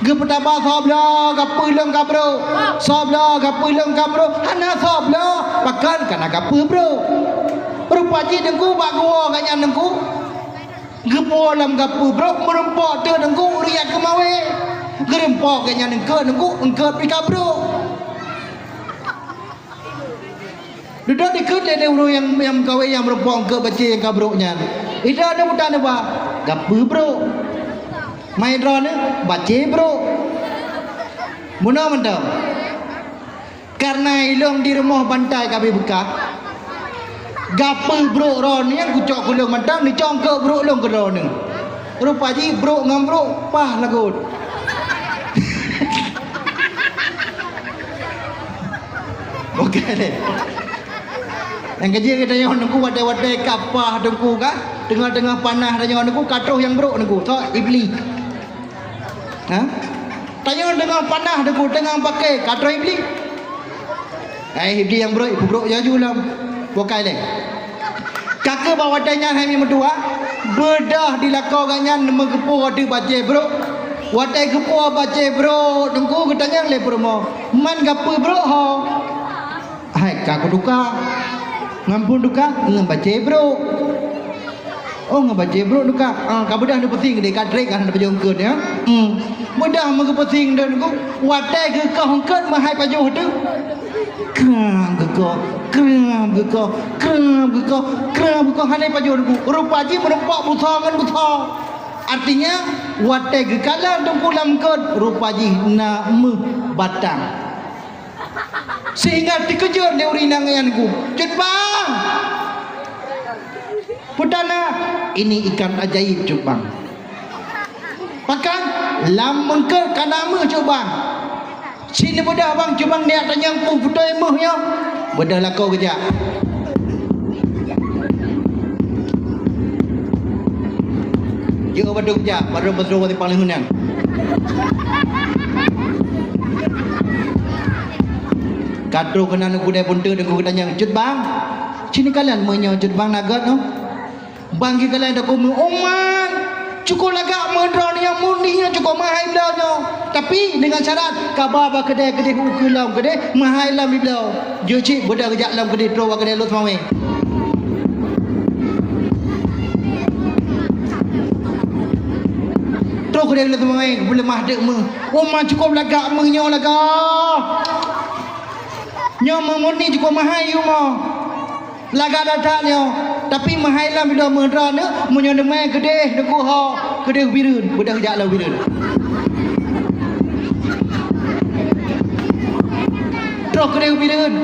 Geupeutaba soe bloe gapeue lôn ka brok, soe bloe gapeue lôn ka brok, hana soe bloe pakon kana gapeue brok. Rupa jih teungku bak geuwoe gobnyan teungku. Geupuwoe lam gapeue brok meurumpok teuk teungku ureuëng nyang keumawé. Geurumpok gobnyan eungkôt teungku, eungkôt pih ka brok. Dudoe dikeue lé ureuëng nyang, nyang meukawen nyang meurumpok eungkôt bacé nyang ka brok nyan. Ida neuh buta neuba, gapeue brok. Mai droeneuh bacé brok. Meunoe mantong. Kareuna ilôn di rumoh bantai ka abéh beukah, gapeue brok droeneuh nyang kucok keu lôn mantong, neucok eungkôt brok lôn keu droeneuh. Rupa jih brok ngon brok paih lagot. Oke deh. Nyang keujeuet geutanyoe teungku watée-watée ka paih teungku ka, teungoh-teungoh paih tanyoe teungku ka troh nyang brok teungku, soe? Iblih. Ha? Tanyoe teungoh paih teungku, teungoh paké, ka troh Iblih. Hai Iblih nyang brok, ipeubrok laju lom. Bukai lé. Ka keuh bak watée nyan hai meutuah, beudôh di lakoe gobnyan meugeupuwoe teuk bacé brok. Watée geupuwoe bacé brok teungku geutanyong lé peurumoh, "Man gapeue brok ho?" "Hai ka kutuka." "Ngon peue tuka?" "Ngon bacé brok." "Oh, ngon bacé brok tuka." "Ah, ka beudôh neupeusieng deh, ka treb ka hana pajoh eungkôt ya." Hmm. Beudôh meugeupeusieng deh teungku, watée geukoh eungkôt meuhai pajoh teuk. Krang geuko, krang geuko, krang geuko, krang geuko, hana pajoh Teungku. Rupa jih meurumpok beusoe ngon beusoe. Artinya, watèe geukalon Teungku lam eungkôt, rupa jih na méuh batang. Sehingga teukeujot lé ureueng inong nyan Teungku, "Cut Bang!" Peue na, "Ini ikan ajaib, Cut Bang." "Pakon?" "Lam eungkôt ka na méuh, Cut Bang." "Ci neubeudôh, Bang, Cut Bang, neujak tanyong peue beutôi méuh nyoe." Beudôh lakoe geujak. Jeuet bak droe geujak, bak droe, bak droe simpang leuheun nyan. Ka troh keunan u keudè bunteue, Teungku geutanyong, "Cut Bang, ci neukalon méuh nyoe, Cut Bang, na gèt nyoe?" Bang geukalon takue méuh, "Oh man, cukôp lagak méuh droeneuh nyoe, murni nyoe, cukôp meuhai bloe nyoe. Tapi deungon syarat, kaba bak keudè keudeh ukeue lom keudeh meuhai lom ibloe." Jeuet cit beudôh geujak lom keudeh, troh bak keudè Lhokseumawe. Troh keudè Lhokseumawe, geupeuleumah deuk méuh. "Oh man, cukôp lagak méuh nyoe, lagak. Nyoe méuh murni, cukôp meuhai i rumoh." Lagak that-that nyoe, tapi meuhai lom ibloe méuh droeneuh, meunyoe neumè keudeh Teungku ho, keudeh Bireuen, beudôh jak lom Bireuen. Troh keudeh Bireuen.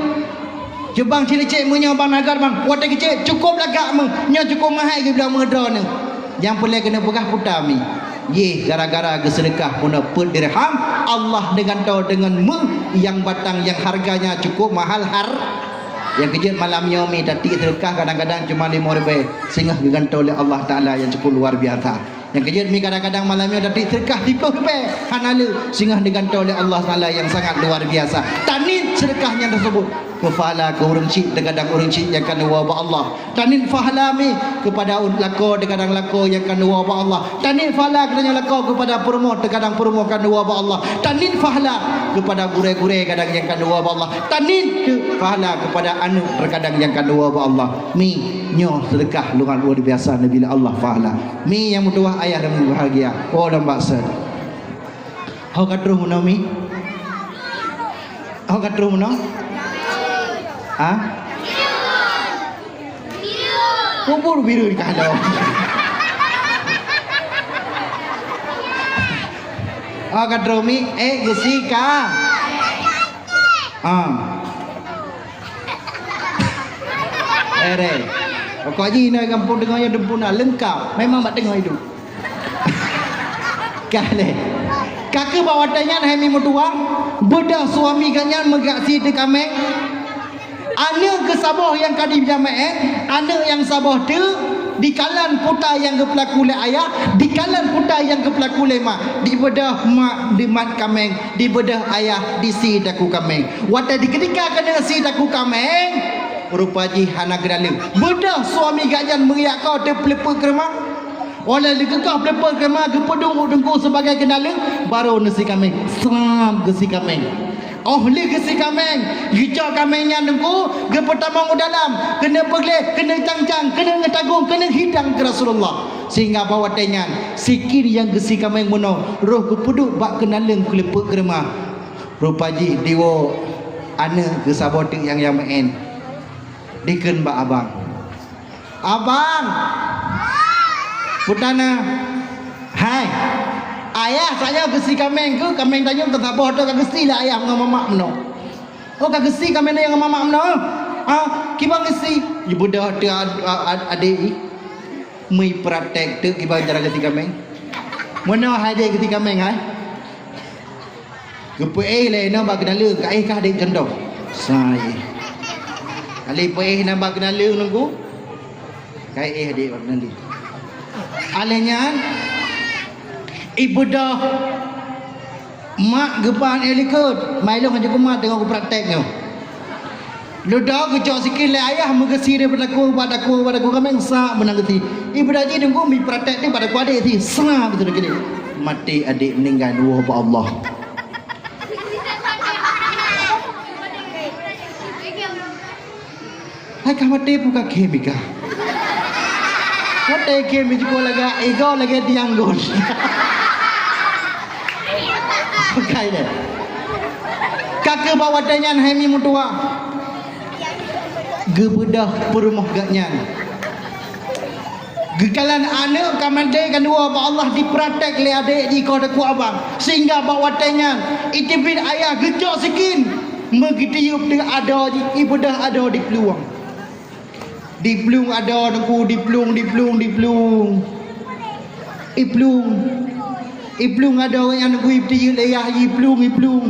"Cut Bang, ci neucék méuh nyoe, Bang, na gèt, Bang." "Watèe geucék, cukôp lagak méuh. Nyoe cukôp meuhai geubloe méuh droeneuh." Nyang peureulèe keuneuk peugah peue ta mi. Yeh, gara-gara geuseudeukah bunoe peuet dirham, Allah neugantoe deungon méuh nyang batang nyang harganya cukôp mahal har-, Nyang keujeuet malam nyoe mi tatiek seudeukah kadang-kadang cuma limong ribèe, singoh geugantoe lé Allah Taala nyang cukup luar biasa. Nyang keujeuet mi kadang-kadang malam nyoe tatiek seudeukah siplôh ribèe, hana le, singoh geugantoe lé Allah Taala nyang sangat luar biasa. Taniet seudeukah nyan teuseubut keu pahala keu ureueng chik, teugadang ureueng chik nyang ka neuwoe bak Allah. Taniet pahala mi keupada lakoe, teugadang lakoe nyang ka neuwoe bak Allah. Taniet pahala geutanyoe lakoe keupada peurumoh, teugadang peurumoh ka neuwoe bak Allah. Taniet pahala keupada gurèe-gurèe gadang nyang ka neuwoe bak Allah. Taniet pahala keupada aneuk teugadang nyang ka neuwoe bak Allah. Mi, nyoe seudeukah luar biasa neubri lé Allah pahala. Mi nyang meutuwah ayah dan ibu bahagia. Oh, lom bak seudeukah. Ho ka troh meunoe mi? Ho ka troh meunoe? Ha? Kubur Bireuen ka lom. Ho ka troh mi? Eh, geusi ka. Ah. Ere. Pokok jih inoe gampông teungoh nyoe dum puna leungkap. Memang bak teungoh idup. Ka lheueh. Ka keuh bak watèe nyan hai mi meutuwah, beudôh suami geuh nyan meugak sie teuk kaméng. Aneuk geuh saboh nyang ka dijak meu'én, aneuk nyang saboh teuk, dikalon peue ta nyang geupeulaku lé ayah, dikalon peue ta nyang geupeulaku lé mak. Dibeudôh mak dimat kaméng, dibeudôh ayah disie takue kaméng. Watèe dikeudika keuneuk sie takue kaméng, rupa jih hana keudaleueng. Beudôh suami geuh nyan meuriak ko teupeuleupeu keureuma. Óh lheueh geukoh peuleupeue keureuma geupeudong u teungku sibagai keunaleueng, barô neusie kaméng. Srab geusie kaméng. Óh lheueh geusie kaméng, geucok kaméng nyan teungku, geupeutamong u dalam, keuneuk peugleh, keuneuk cang-cang, keuneuk neutagong, keuneuk hidang keu Rasulullah. Sehingga bak watèe nyan, sikir nyang geusie kaméng meunoe, roh geupeuduek bak keunaleueng peuleupeue keureuma. Rupa jih diwoe aneuk geuh saboh teuk nyang, nyang meu'én. Dikheun bak abang. Abang! Peue ta na? Hai! Ayah, tanyoe geusie kaméng keuh, kaméng tanyoe ka saboh teuk ka geusie lé ayah ngon mamak meunoe. Oh, ka geusie kaméng tanyoe ngon mamak meunoe? Ha? Kiban geusie? Ibeudôh teuk ad-, ad-, adék i. Meuipratek teuk kiban cara geusie kaméng. Meunoe hai adék geusie kaméng hai. Geupeuéh lé inoe bak keunaleueng, ka éh kah adék cuntoh. Sa éh. Kali peuéh na bak keunaleueng teungku. Ka éh adék bak keunaleueng. Alèh nyan, ibeudôh mak geuba éh likot. Mai lôn hanjeuet kumat teungoh geupratek nyoe. Leuda geucok sikir lé ayah meugeusie daripada takue bak takue, bak takue kaméng sa meunan geusie. Ibeudôh jih teungku meuipratek teuk bak takue adék sie. Sa beutôi geusie. Maté adék meuninggai neuwoe bak Allah. Hai ka maté peue ka khém i kah? Maté khém i jukôh lagak, igoe lagèe tiang gon. Bukai deh. Ka Ka bak watée nyan hai mi meutuah, geubeudôh peurumoh geuh nyan. Geukalon aneuëk ka mandé ka dua bak Allah, dipraktek lé adék jih keu teungku abang, sehingga bak watée nyan iteubiet ayah geucok sikin, meugeutiyueb teuh adoe jih, ibeudôh adoe diplueng. Diplueng adoe teungku, diplueng, diplueng, diplueng. Iplueng. Iplueng adoe nyan teungku, iplueng lé yah, iplueng, iplueng.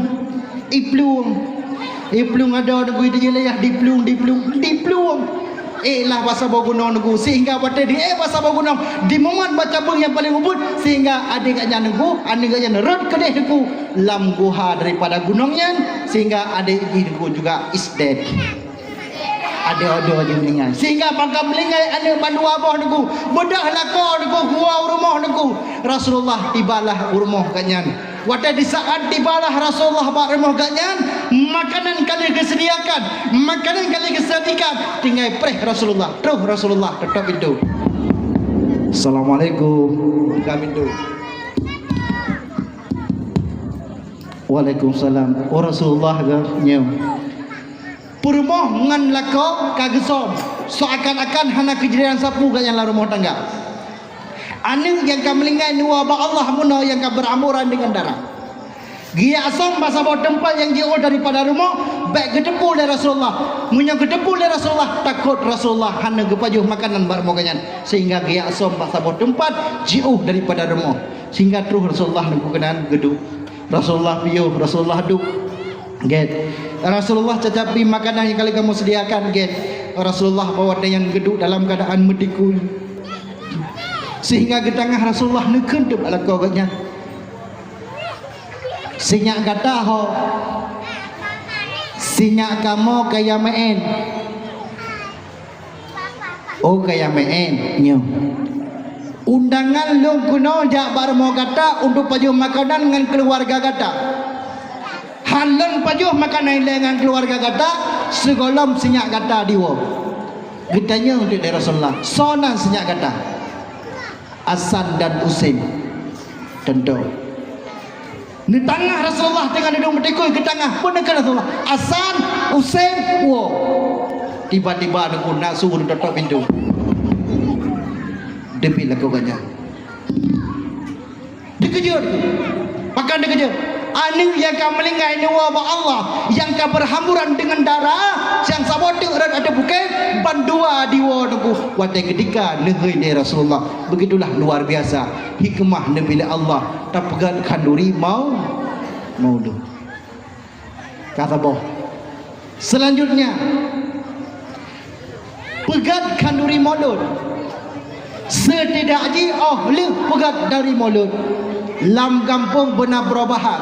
Iplueng. Iplueng adoe teungku, iplueng lé yah, diplueng, diplueng, diplueng. Ék lah bak saboh gunong teungku, sehingga watée di ék bak saboh gunong, di mumat bak cabeueng nyang paleng ubit, sehingga adék geuh nyan teungku, aneuëk geuh nyan rhot keudeh teungku lam guha daripada gunong nyan, sehingga adék jih teungku juga is dead. Adoe-adoe jih meuninggai. Sehingga bak ka meuninggai aneuëk bandua boh teungku, beudôh lakoe teungku, geuwoe u rumoh teungku. Rasulullah tibalah u rumoh geuh nyan. Watée di saát tibalah Rasulullah bak rumoh geuh nyan, makanan ka lheueh geuseudiakan, makanan ka lheueh geuseudiakan, tinggai preh Rasulullah. Troh Rasulullah teutôp pintoe. Assalamualaikum. Buka pintoe. Waalaikumsalam. Oh, Rasulullah geuh nyoe. Peurumoh ngon lakoe ka geusöm, seakan-akan hana keujadian sapeue geuh nyan lam rumoh tangga. Aneuëk nyang ka meuninggai neuwoe bak Allah meunoe nyang ka beuhamburan deungon darah. Geujak söm bak saboh teumpat nyang jiôh daripada rumoh, bék geuteupeue lé Rasulullah. Meunyoe geuteupeue lé Rasulullah, takot Rasulullah hana geupajoh makanan bak rumoh geuh nyan, sehingga geujak söm bak saboh teumpat jiôh daripada rumoh, sehingga troh Rasulullah teungku keunan geuduek. Rasulullah piôh, Rasulullah duek. Gét. Rasulullah cacat pih makanan nyang ka lheueh kamoe seudiakan, gét. Rasulullah bak watée nyan geuduek dalam keuadaan meutikui. Sehingga geutangah Rasulullah neukheun teuk bak lakoe geuh nyan. Sinyak gata ho. Sinyak kamoe kaya meu'én. Oh, kaya meu'én nyoe. Undangan lôn keunoe jak bak rumoh gata untuk pajoh makanan ngon keuluwarga gata. Han lôn pajoh makanan ilée ngon keuluwarga gata, sigohlom sinyak gata diwoe. Geutanyong teuk lé Rasulullah, "Soe nan sinyak gata?" "Hasan dan Husein." Teuntô. Neutangah Rasulullah teungoh dudoe meutikui, geutangah, peue neukheun Rasulullah? "Hasan, Husein, woe." Tiba-tiba neukheun na su neutôp pintoe. Deubiet lakoe geuh nyan. Deukeujot. Pakon deukeujot? Aneuëk nyang ka meuninggai neuwoe bak Allah, nyang ka beuhamburan deungon darah, nyang saboh teuk rot ateueh bukée, bandua diwoe teungku. Watée keutika neuhôi lé Rasulullah. Begitulah luar biasa hikmah neubi lé Allah tapeugét khanduri mau-, maulud. Ka saboh. Selanjutnya, peugét khanduri maulud. Seutidak jih óh lheueh peugét dari maulud, lam gampông beuna perubahan.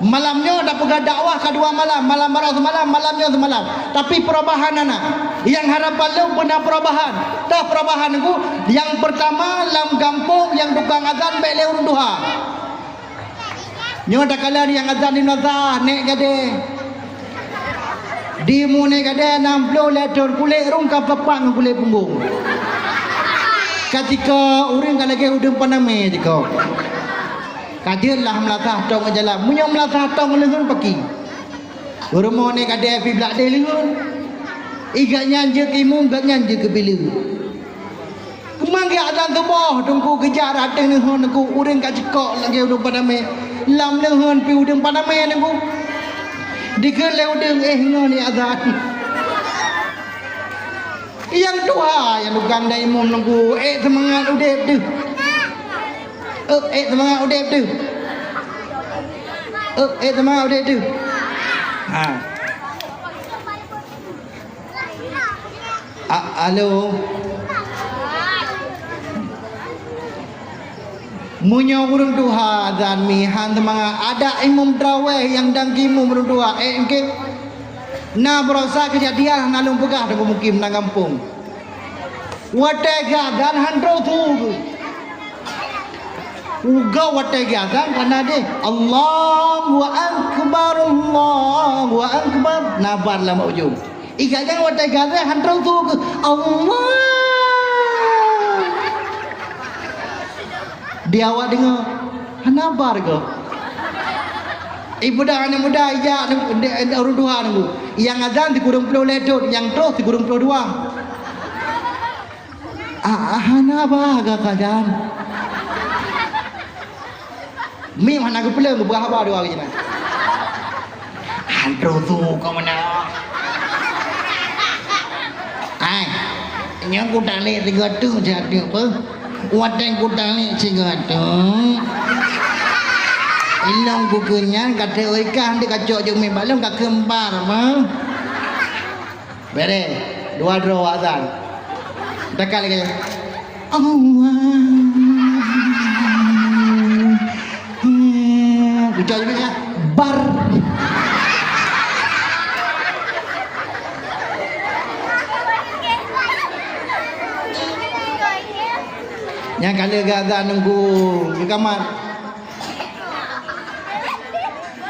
Malam nyoe tapeugét dakwah ka dua malam, malam baroe seumalam, malam nyoe seumalam. Tapi perubahan hana. Nyang harapan lôn beuna perubahan. Tah perubahan ku, nyang peurtama lam gampông nyang tukang azan bék lé ureuëng tuha. Nyoe takalon nyang azan di meunasah, nèk gadée. Di umu nèk gadée nam ploh lhée thon, kulét rhueng ka peupak ngon kulét punggong. Ka tiko ureuëng ka lagée udeueng panamé tiko. Ka jeuet lah meulasah tong u jalan. Meunyoe meulasah tong u leuen paki. Rumoh nèk gadée pih blaih deh leuen. I gobnyan jeuet keu imum, gobnyan jeuet keu bileu. Keumang geuh azan suboh, teungku geujak rot ateueh neuheun teungku, ureuëng ka jikok lagée udeueng panamé. Lam neuheun pih udeueng panamé teungku. Dikheun lé udeueng, "Éh, ngon ni azan." Nyang tuha nyang tukang dan imum teungku, ék seumangat udeb deuh. Ék, ék seumangat udeb deuh. Ék, ék seumangat udeb deuh. Ha. A-, alo. Meunyoe ureuëng tuha azan mi han seumangat, adak imum trawéh nyang dang keu imum ureuëng tuha, ék engkén. Na baroesa keujadian hana lôn peugah teungku mukim na gampông. Watée geuazan han troh su geuh. Uga watée geuazan ka na deh, "Allahu Akbar, Allahu Akbar." Na ban lam ujong. I gobnyan watée geuazan han troh su geuh, "Allah." Di awak deungoe, hana ban geuh. Ipeudong aneuk muda ijak ureueng tuha nunggu. Nyang azan sikureueng ploh lhèe thon, nyang troh sikureueng ploh dua. Ah, hana ba geukadan. Mim hana geupeuleueng geupeugah haba dua kali nyan. Andro tu kau mana? Ai, nyoe kutalek sigoe teuk, sigoe teuk peuh. Watèe kutalek sigoe teuk, ilong kukeunyan ka teuh oi kah, deuh kacok jeuet meubalong ka keumbar mah. Bereh, dua droe azan. Dekat lagi. Allah. Ucap juga ya. Bar. Nyang kali gata nunggu di kamar.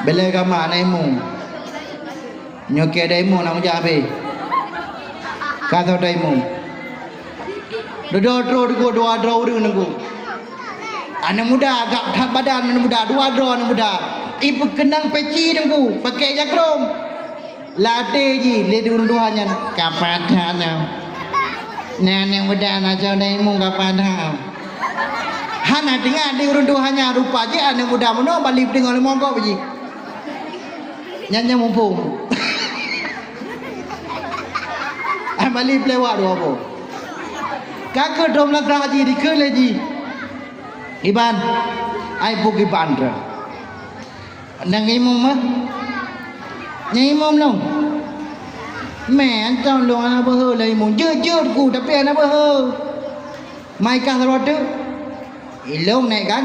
Bela kamar anak imu. Nyoe keu daimon nak mujah habéh. Ka tho daimon. Dudoe troh dua droe ureueng nunggu. Aneuk muda agak that badan aneuk muda, dua droe aneuk muda. Ipeukeunong peci nunggu, pakai jakrom. Ladé jih lé ureueng tuha nyan ka padah na. Nyan aneuk muda na cok daimon ka padah. Hana teuingat di ureueng tuha nyan rupa jih aneuk muda meunoe bali peudeungoe lé mogok jih. Nyan nyang muphom. Ai bali peulewat dua boh. Ka keuh dom lagak jih dikeue lé jih. Iban, ai buk iban droe. Nang imum mah. Nang imum long. Mé antong long hana beuhe lé imum. Jeuet-jeuet ku tapi hana beuhe. Mai kah lewat tu. Ilong naik kan?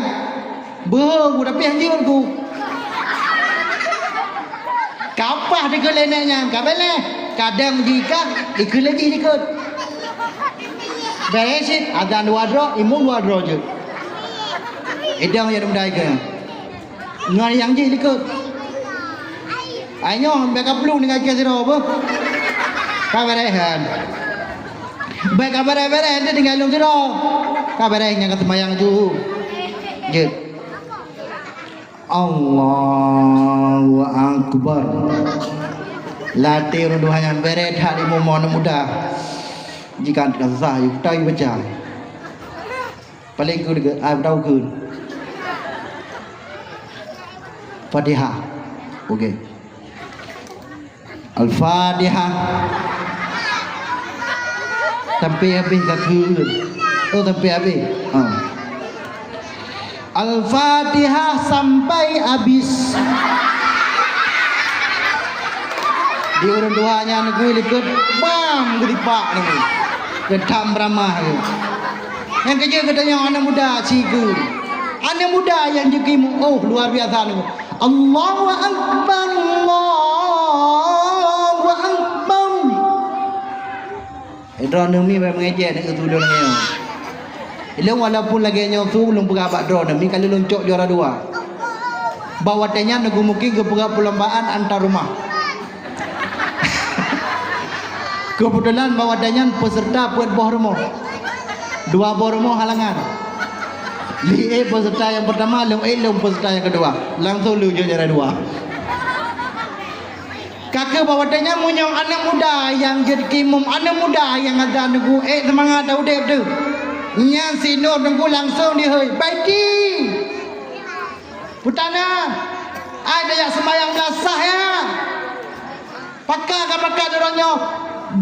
Beuhe ku tapi hanjeuet ku. Kapah dikeue lé naik nyan, ka beleh. Kadang jikah, dikeue lé jih dikeue. Beresit, azan dua droe, imum dua droe jeuet. Idong ya dum dai ke. Ngon nyang jih likot. Ai nyoe bèk ka plueng tinggai keu sidroe beuh. Ka bèrèh kan. Bèk ka bèrèh-bèrèh ente tinggai lôn sidroe. Ka bèrèh nyang ka seumayang ju. Jeuet. Allahu Akbar. Latih ureueng tuha nyan bèrèh that di bumoe aneuk muda. Jika ka sah, yue kutai baca. Paling keu deungon, ah, tau kheun. Fatihah. Okey. Al-Fatihah. Sampai habéh ka kheun. Oh, sampai habéh. Ha. Al-Fatihah sampai habis. Di ureueng tuha nyan neugui likot bam geudipak nyan. Geutam beuramah nyan. Nyang keujeuet geutanyoe aneuk muda sigeue. Aneuk muda nyang jeuet keu imum, oh, luar biasa nyoe. Allahu Akbar, Allahu Akbar. Eh, droeneuh mi bèk meungejek nyoe keu tulông nyoe. Ilông walaupun lagèe nyoe su lôn peugah bak droeneuh mi ka lheueh lôn cok juara dua. Bak watèe nyan neugui mungken geupeugah perlombaan antar rumah. Keubeutulan bak watèe nyan peuseureuta peuet boh rumoh. Dua boh rumoh halangan. Lheueh ék peuseureuta nyang peurtama, lheueh ék lôn peuseureuta nyang keudua. Langsông lheueh jeuet juara dua. Ka keuh bak watèe nyan meunyoe aneuk muda nyang jeuet keu imum, aneuk muda nyang ata neugui ék seumangat ata udép teuh. Nyan si Nur neugui langsông dihôi, "Baiti!" Peue na, ai tajak seumayang beulasah ya. Pakon ka pakon droeneuh nyoe?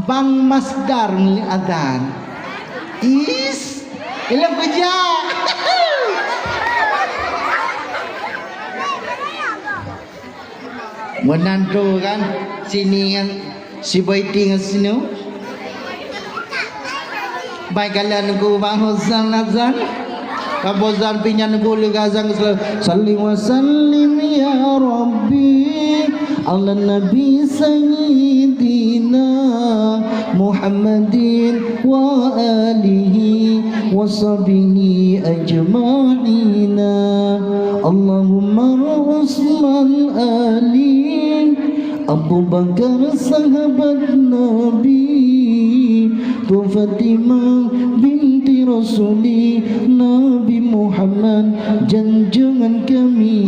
Bang Masdar ngon azan. Is, ilông keujak. Meunan tu kan, sini kan. Si Baiti ngon si Nur. Baik, kalian nunggu Bang Hozan azan. Bang Hozan pinyan nunggu leuga azan. Salli wa sallim ya Rabbi ala Nabi Sayyidina Muhammadin wa alihi wa sahbihi ajma'ina. Allahumma Usman Ali Abu Bakar sahabat Nabi, tu Fatimah binti Rasuli, Nabi Muhammad junjungan kami.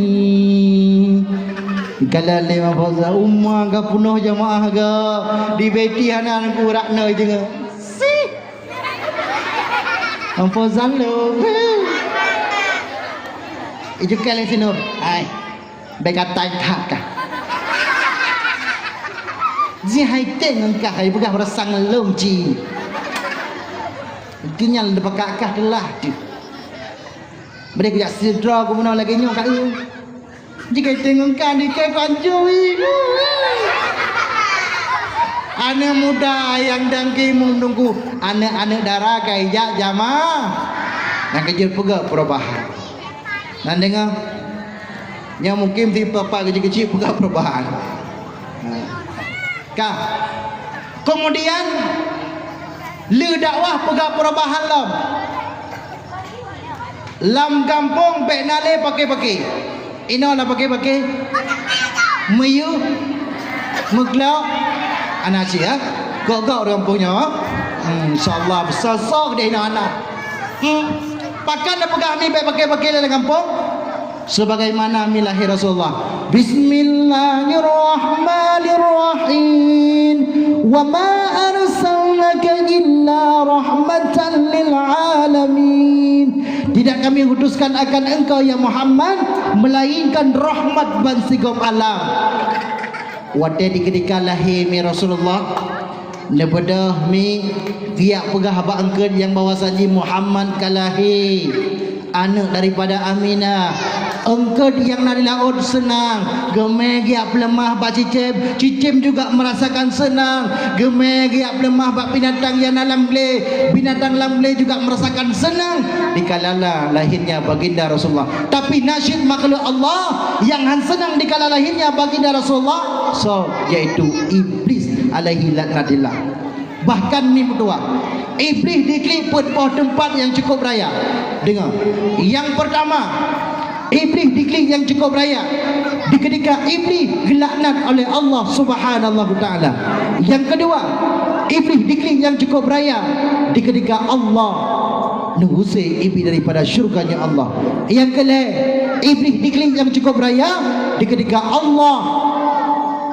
Kala lé Mak Fauzan, uma ka peunoh jamaah ga, di Beti hana nangku rak noi deungoe. Sih. Mak Fauzan lom. Ijukkan lé sinur. Hai. Bèk ka tai that kah. Ji hai teng ngon kah, hai peugah rasang lom ji. Itu nyan leubeh pakak kah teulah tu. Beri kujak sidroe ku meunoe lagèe nyoe ka eu. Jika tengok kan di keu kanjui. Aneuk muda nyang dang kimu nunggu aneuk-aneuk dara ka ijak jama. Nyang keujeuet peugah perubahan. Nan deungoe. Nyang mungkin si papa kecil-kecil peugah perubahan. Ka. Kemudian le dakwah peugah perubahan lom. Lam gampông bèk na lé paké-paké. Inoe na paké-paké. Meuyeuh, meuglok, ana cit, ha? Gok-gok ureueng gampông nyoe. Hmm, insya Allah, beusosok deh inoe anak. Hmm. Pakon na peugah mi bèk paké-paké lam gampông? Sebagaimana mi lahé Rasulullah. Bismillahirrahmanirrahim. Wa ma arsalnaka illa rahmatan lil alamin. Tidak kami utuskan akan engkau, ya Muhammad, melainkan rahmat bansigom alam. Watèe di keudika lahé mi Rasulullah, neubeudôh mi geujak peugah bak eungkôt nyang bahwasanya Muhammad ka lahé, aneuk daripada Aminah. Eungkôt nyang na di laôt seunang, geumè geujak peuleumah bak cicém, cicém juga merasakan seunang, geumè geujak peuleumah bak binatang nyang na lam glé, binatang lam glé juga merasakan seunang dikala lahirnya baginda Rasulullah. Tapi nasib makhluk Allah nyang han seunang dikala lahirnya baginda Rasulullah, so, yaitu Iblis alaihi laknatillah. Bahkan mi meutuah, Iblis diklik peuet boh teumpat nyang cukup raya. Deungoe, nyang peurtama, Iblis diklik nyang cukup raya di keudika Iblis geulaknat oleh Allah Subhanahu wa Taala. Nyang keudua, Iblis diklik nyang cukup raya di keudika Allah neuusé Iblis daripada syurga-Nya Allah. Nyang keulhèe, Iblis diklik nyang cukup raya di keudika Allah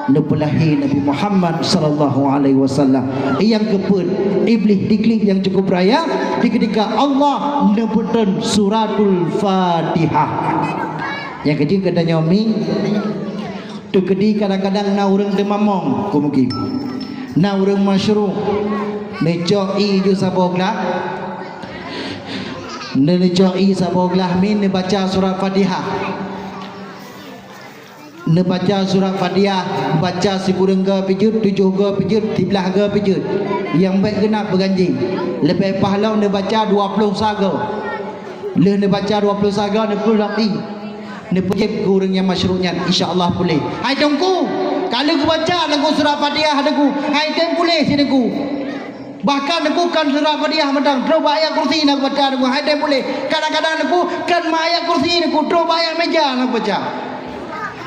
neupeulahé Nabi Muhammad sallallahu alaihi wasallam. Nyang keupeuet, Iblis diklik nyang cukup raya di keudika Allah neupeutrön Suratul Fatihah. Nyang keujeuet geutanyoe mi, teukeudi kadang-kadang na ureueng teumamong, keu mungkin na ureueng masyru', neucok ié ju saboh glah, neu-, neucok ié saboh glah mi neubaca surat Fatihah. Neubaca surat Fatihah, baca sikureueng goe pijeuet, tujoh goe pijeuet, siblaih goe pijeuet. Nyang bèk geunap beuganjeng. Leubeh paih lom neubaca dua ploh sa goe. Lheueh neubaca dua ploh sa goe, neupeuloh ié. Neupeujieb keu ureueng nyang masyru' nyan, insya Allah puléh. Hai Teungku, ka lheueh geubaca Teungku surat Fatihah Teungku. Hai tem puléh si Teungku. Bahkan Teungku kon surat Fatihah mantong, trôh bak ayat kursi na geubaca Teungku, hai tem puléh. Kadang-kadang Teungku kon bak ayat kursi Teungku, trôh bak ayat meja na geubaca.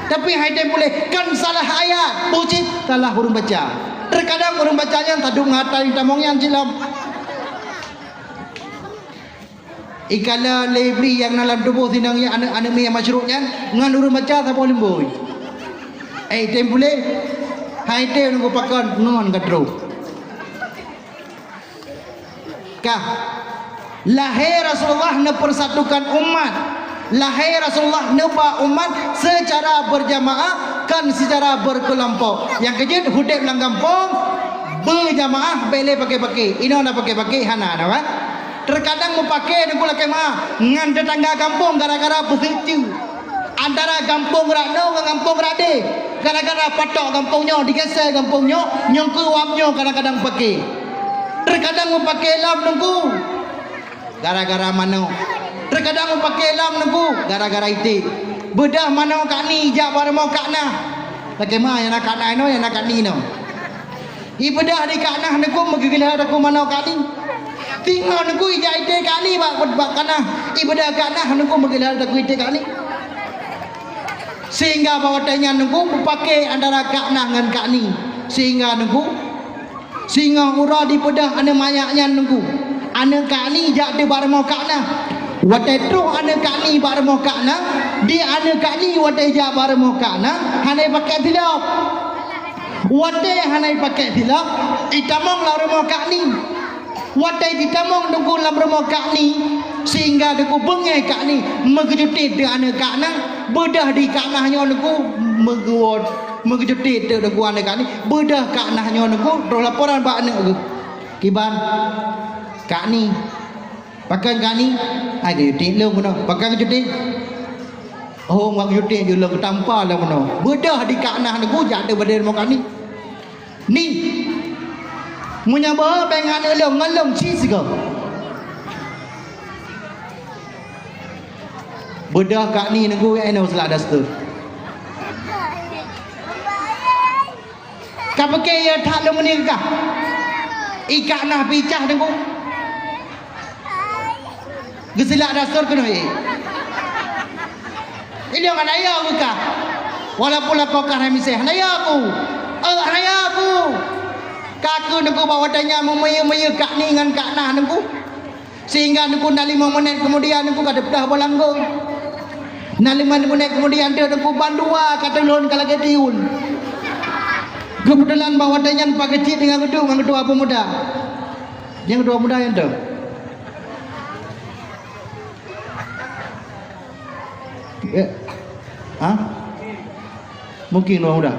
Tapi hai tem puléh, kon salah ayat, bucit salah ureueng baca. Teukadang ureueng baca nyan tadum ngon ata nyang tamong nyan cit lom. Ikala lé Iblis nyang na lam tuboh sinong nyan, aneuk-aneuk miet masyru' nyan, ngon ureueng baca saboh leumbôi. Eh, tem puléh? Hai tem Teungku pakon ngon ka trôh. Kah, lahé Rasulullah neupersatukan umat. Lahé Rasulullah neuba umat secara berjamaah, kon secara berkelompok. Nyang keujeuet udép lam gampông, beujamaah, bèk lé paké-paké. Inoe na paké-paké, hana na, kan? Teukadang meupaké Teungku lakèe meu'ah ngon teutangga gampông gara-gara peuseuci. Antara gampông Ratno ngon gampông Radé, gara-gara patok gampông nyoe, digèsè gampông nyoe, nyang keu uap nyoe kadang-kadang paké. Teukadang meupaké lom Teungku, gara-gara manok. Teukadang meupaké lom Teungku, gara-gara iték. Beudôh manok kak ni jak bak rumoh kak nah. Lakèe meu'ah nyang na kak nah inoe, nyang na kak ni inoe. Ibeudôh di kak nah Teungku meugeugeulah takue manok kak ni. Teungoh Teungku ijak iték kak ni bak, bak kak nah. Ibeudôh kak nah Teungku meugeugeulah takue iték kak ni. Sehingga bak watèe nyan Teungku meupaké antara kak nah ngon kak ni. Sehingga Teungku, singoh uroe dibeudôh aneuk manyak nyan Teungku. Aneuk kak ni jak teubak rumoh kak nah. Watée troh aneuk kak ni bak rumoh kak na, di aneuk kak ni watée jak bak rumoh kak na, hana jipakée silop. Watée hana jipakée silop, jitamong lam rumoh kak ni. Watée jitamong Teungku lam rumoh kak ni, sehingga Teungku beungéh kak ni, meugeujeuet teuk aneuk kak na, beudôh di kak na nyoe Teungku, meugeujeuet teuk Teungku aneuk kak ni, beudôh kak na nyoe Teungku, troh laporan bak aneuk geuh. Kiban, kak ni, Pakon kak ni? Ai, geujeuet teuk lôn bunoe. Pakon geujeuet teuk? Oh, ngon geujeuet teuk lôn geutampa lôn bunoe. Beudôh di kak na Teungku jak teuk bak rumoh kak ni. Ni. Meunyoe beuhe bék ngon aneuk lôn, ngon lôn cit sigoe. Beudôh kak ni Teungku, eh, nyoe seulak dastur. Ka pike ya that lôn meuninggai. Ikak na picah Teungku. Geusilak dasur keunoe. Ilong hana ya buka. Walaupun lakoe ka hana miseh, hana ya aku. Eh, hana ya aku. Kaku Teungku bak watée nyan meumiyeu-miyeu kak ni ngon kak na Teungku. Sehingga Teungku na limong menit kemudian Teungku ka teuplah boh langgong. Na limong menit kemudian Teungku bandua ka tulon ka lagée tiun. Keubeutulan bak watée nyan Pak Keuchik teungoh geuduek ngon keudua peumuda. Nyang keudua peumuda nyan tu. Ya. Ha? Mungkin dua peumuda.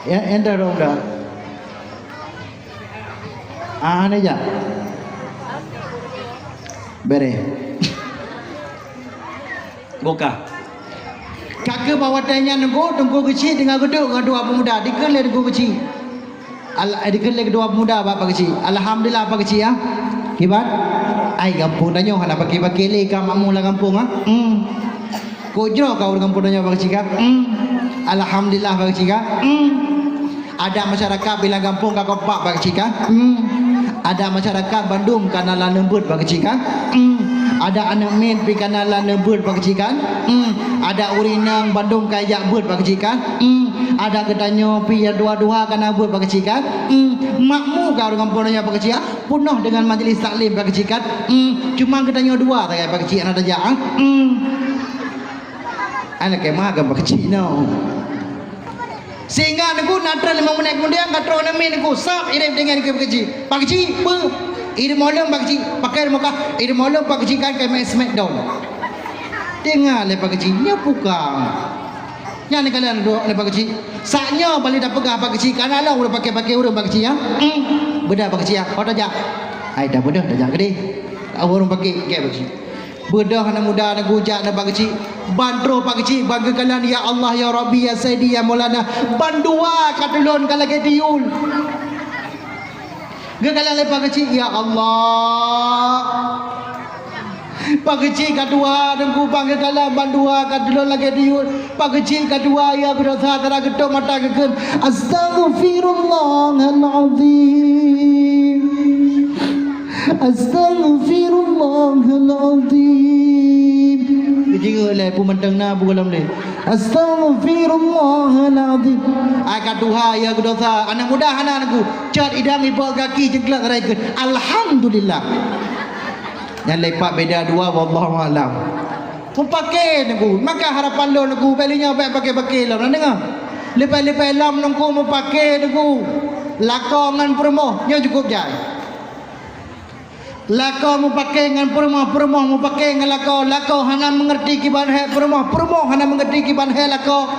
Ya, entar dong dah. Ah, ni aja. Bere. Buka. Kaki bawah tanya nunggu, tunggu kecil dengan gedung, dengan dua pemuda. Dikele tunggu kecil. Al-, dikele kedua pemuda, Bapak kecil. Alhamdulillah, Pak kecil, ya. Kiban? Ai, gampông tanyoe, hana pakai-pakai lé ka makmu lam gampông, ha? Hmm. Kok jroh ka ureueng gampông tanyoe Pak Keuchik ka? Hmm. Alhamdulillah Pak Keuchik ka? Hmm. Adat masyarakat bilang gampông ka kompak Pak Keuchik ka? Hmm. Adat masyarakat bandum ka na lam neubeuet Pak Keuchik ka? Hmm. Adat aneuk miet pi ka na lam neubeuet Pak Keuchik ka? Hmm. Adat ureueng inong bandum ka jak beuet Pak Keuchik ka? Hmm. Adat geutanyoe pi nyang dua-dua ka na beuet Pak Keuchik ka? Hmm. Makmu ka ureueng gampông tanyoe Pak Keuchik ka? Peunoh deungon majlis taklim Pak Keuchik ka? Hmm. Cuma geutanyoe dua sagai Pak Keuchik hana tajak, ha? Hmm. Aneuk kemah agam Pak Keuchik nyoe. Sehingga Teungku na troh limong menit kemudian ka troh aneuk miet Teungku, sab ireb deungon keu Pak Keuchik. Pak Keuchik, peue? Ireb molom Pak Keuchik, pakai muka. Ireb molom Pak Keuchik kan keu main Smackdown. Teungoh lé Pak Keuchik, nyoe puka. Nyan ni kalian duduk lé Pak Keuchik. Saat nyoe balik dah peugah Pak Keuchik, kana lom udah pakai-pakai ureueng Pak Keuchik ya. Hmm. Beda Pak Keuchik ya. Kau tajak. Hai dah beda tajak gede. Ureueng pakai, pakai Pak Keuchik. Beudôh aneuk muda neugujak nibak Pak Keuchik. Ban troh Pak Keuchik, ban geukalon, "Ya Allah, ya Rabbi, ya Sayyidi, ya Maulana." Ban dua ka tulon ka lagée tiun. Geukalon lé Pak Keuchik, "Ya Allah." Pak Keuchik ka dua, Teungku, ban geukalon, ban dua ka tulon lagée tiun. Pak Keuchik ka dua, ya geudosa, tara geutôp mata geukheun, "Astaghfirullahalazim." Astaghfirullahalazim. Geujingeuek lé peue mantong na beugohlom lé. Astaghfirullahalazim. Ai ka tuha ya geudosa. Aneuk muda hana Teungku. Cot idang iboh gaki jengklak rai keu. Alhamdulillah. Nyan lepak beda dua, wallahu alam. Mupake Teungku. Maka harapan lôn Teungku. Bèk lé nyoe bèk pake-pake lom. Na deungoe? Leubeh-leubeh lom Teungku mupake Teungku. Lakoe ngon peurumoh. Nyoe cukup jai. Lakoe mupake ngon peurumoh, peurumoh mupake ngon lakoe, lakoe hana meungerti kiban hék peurumoh, peurumoh hana meungerti kiban hék lakoe.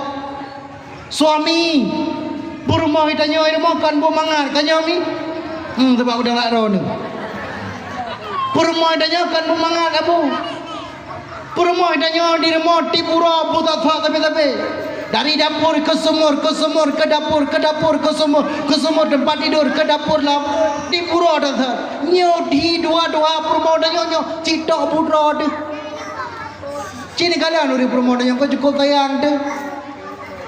Suami, peurumoh geutanyoe di rumoh kon beumangat, tanyoe mi? Hmm, sabab udang lak droeneuh. Peurumoh geutanyoe kon beumangat, Abu. Peurumoh tanyoe di rumoh tiep uroe beutot-tot sabe-sabe. Dari dapur ke sumur, ke sumur ke dapur, ke dapur ke sumur, ke sumur tempat tidur, ke dapur lam tiep uroe dah. Nyoe di dua-dua peurumoh tanyoe nyoe citok putroe deuh. Cit kalon ureueng peurumoh tanyoe keu cukup sayang deuh.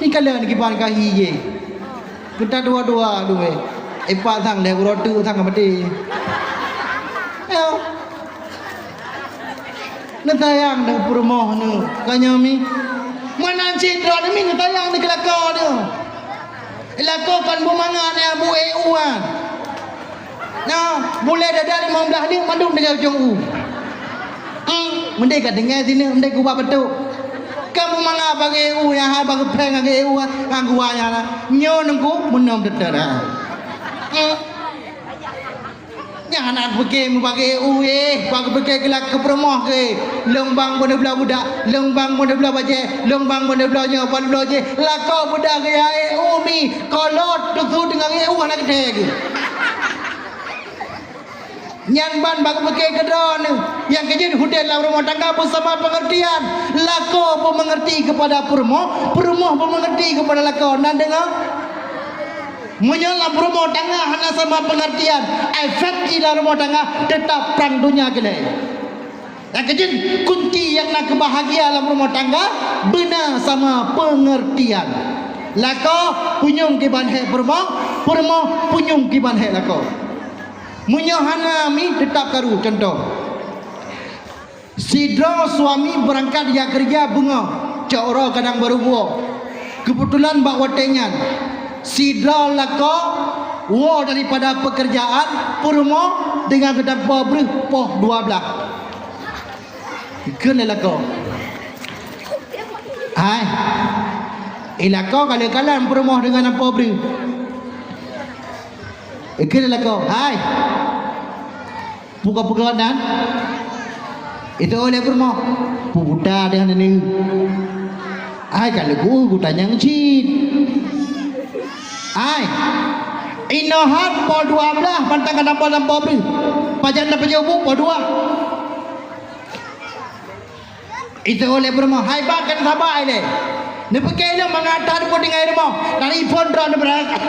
Ikalon kiban kahi jih. Geutak dua-dua dua. Ipak sang lhèe uroe teuk sang ka maté. Yo. Neusayang deuh peurumoh neuh. Ka nyoe mi. Meunan cit droeneuh mi neusayang deuh keu lakoe neuh. Lakoe kon beumangat nyan bu e uwan. Nah, bulèe dada limong blaih neuk mandum tinggai ujong u. Hmm, meudeh ka tinggai sineuk, meudeh geuba beutôi. Kamoe mangat bagi u nyang hai bagi pèng bagi u ngon gua nyan na. Nyoe nunggu meunom teuteuh dah. Hmm. Nyan hana pike meubagi u eh, bagi pike geulak keu peurumoh keu. Lôn bang beuneuh bloe budak, lôn bang beuneuh bloe bajèe, lôn bang beuneuh bloe nyoe, beuneuh bloe jéh. Lakoe beudah gaya eh, umi, kolot, tusu teungoh eh, u hana geuthèe geuh. Nyan ban bak pike keudroe neuh. Nyang keujeuet udép lam rumoh tangga beusama pengertian. Lakoe beumeungeurti keupada peurumoh, peurumoh beumeungeurti keupada lakoe. Na deungoe? Meunyoe lam rumoh tangga hana sama pengertian, efek jih lam rumoh tangga teutap prang donya keulai. Nyang keujeuet kunci nyang na keubahagia lam rumoh tangga beuna sama pengertian. Lakoe punyueng kiban hék peurumoh, peurumoh punyueng kiban hék lakoe. Meunyoe hana mi teutap karu. Contoh, sidroe suami beurangkat jak keureuja beungoh, cok uroe kadang barô buoe. Keubeutulan bak watèe nyan, sidroe lakoe woe daripada peukeurjaan, peurumoh deungon geutanyoe breuh poh dua blaih. Ikheun lé lakoe. Hai. Eh, lakoe ka lheueh kalon peurumoh deungon ampoe breuh. Ikheun lé lakoe. Hai. Peue ka peugah nan? Itu oleh peurumoh. Peue buta deungon nenek. Hai, ka lheueh gutanyong cit. Hai. Inoe hat poh dua blaih mantong ka ampoe-ampoe breuh. Pajan na pajoh bu poh dua. Itu oleh peurumoh, hai bak kan sabai lé. Neupike lôn mangat that pun tinggai rumoh. Telepon droe neubeurangkat.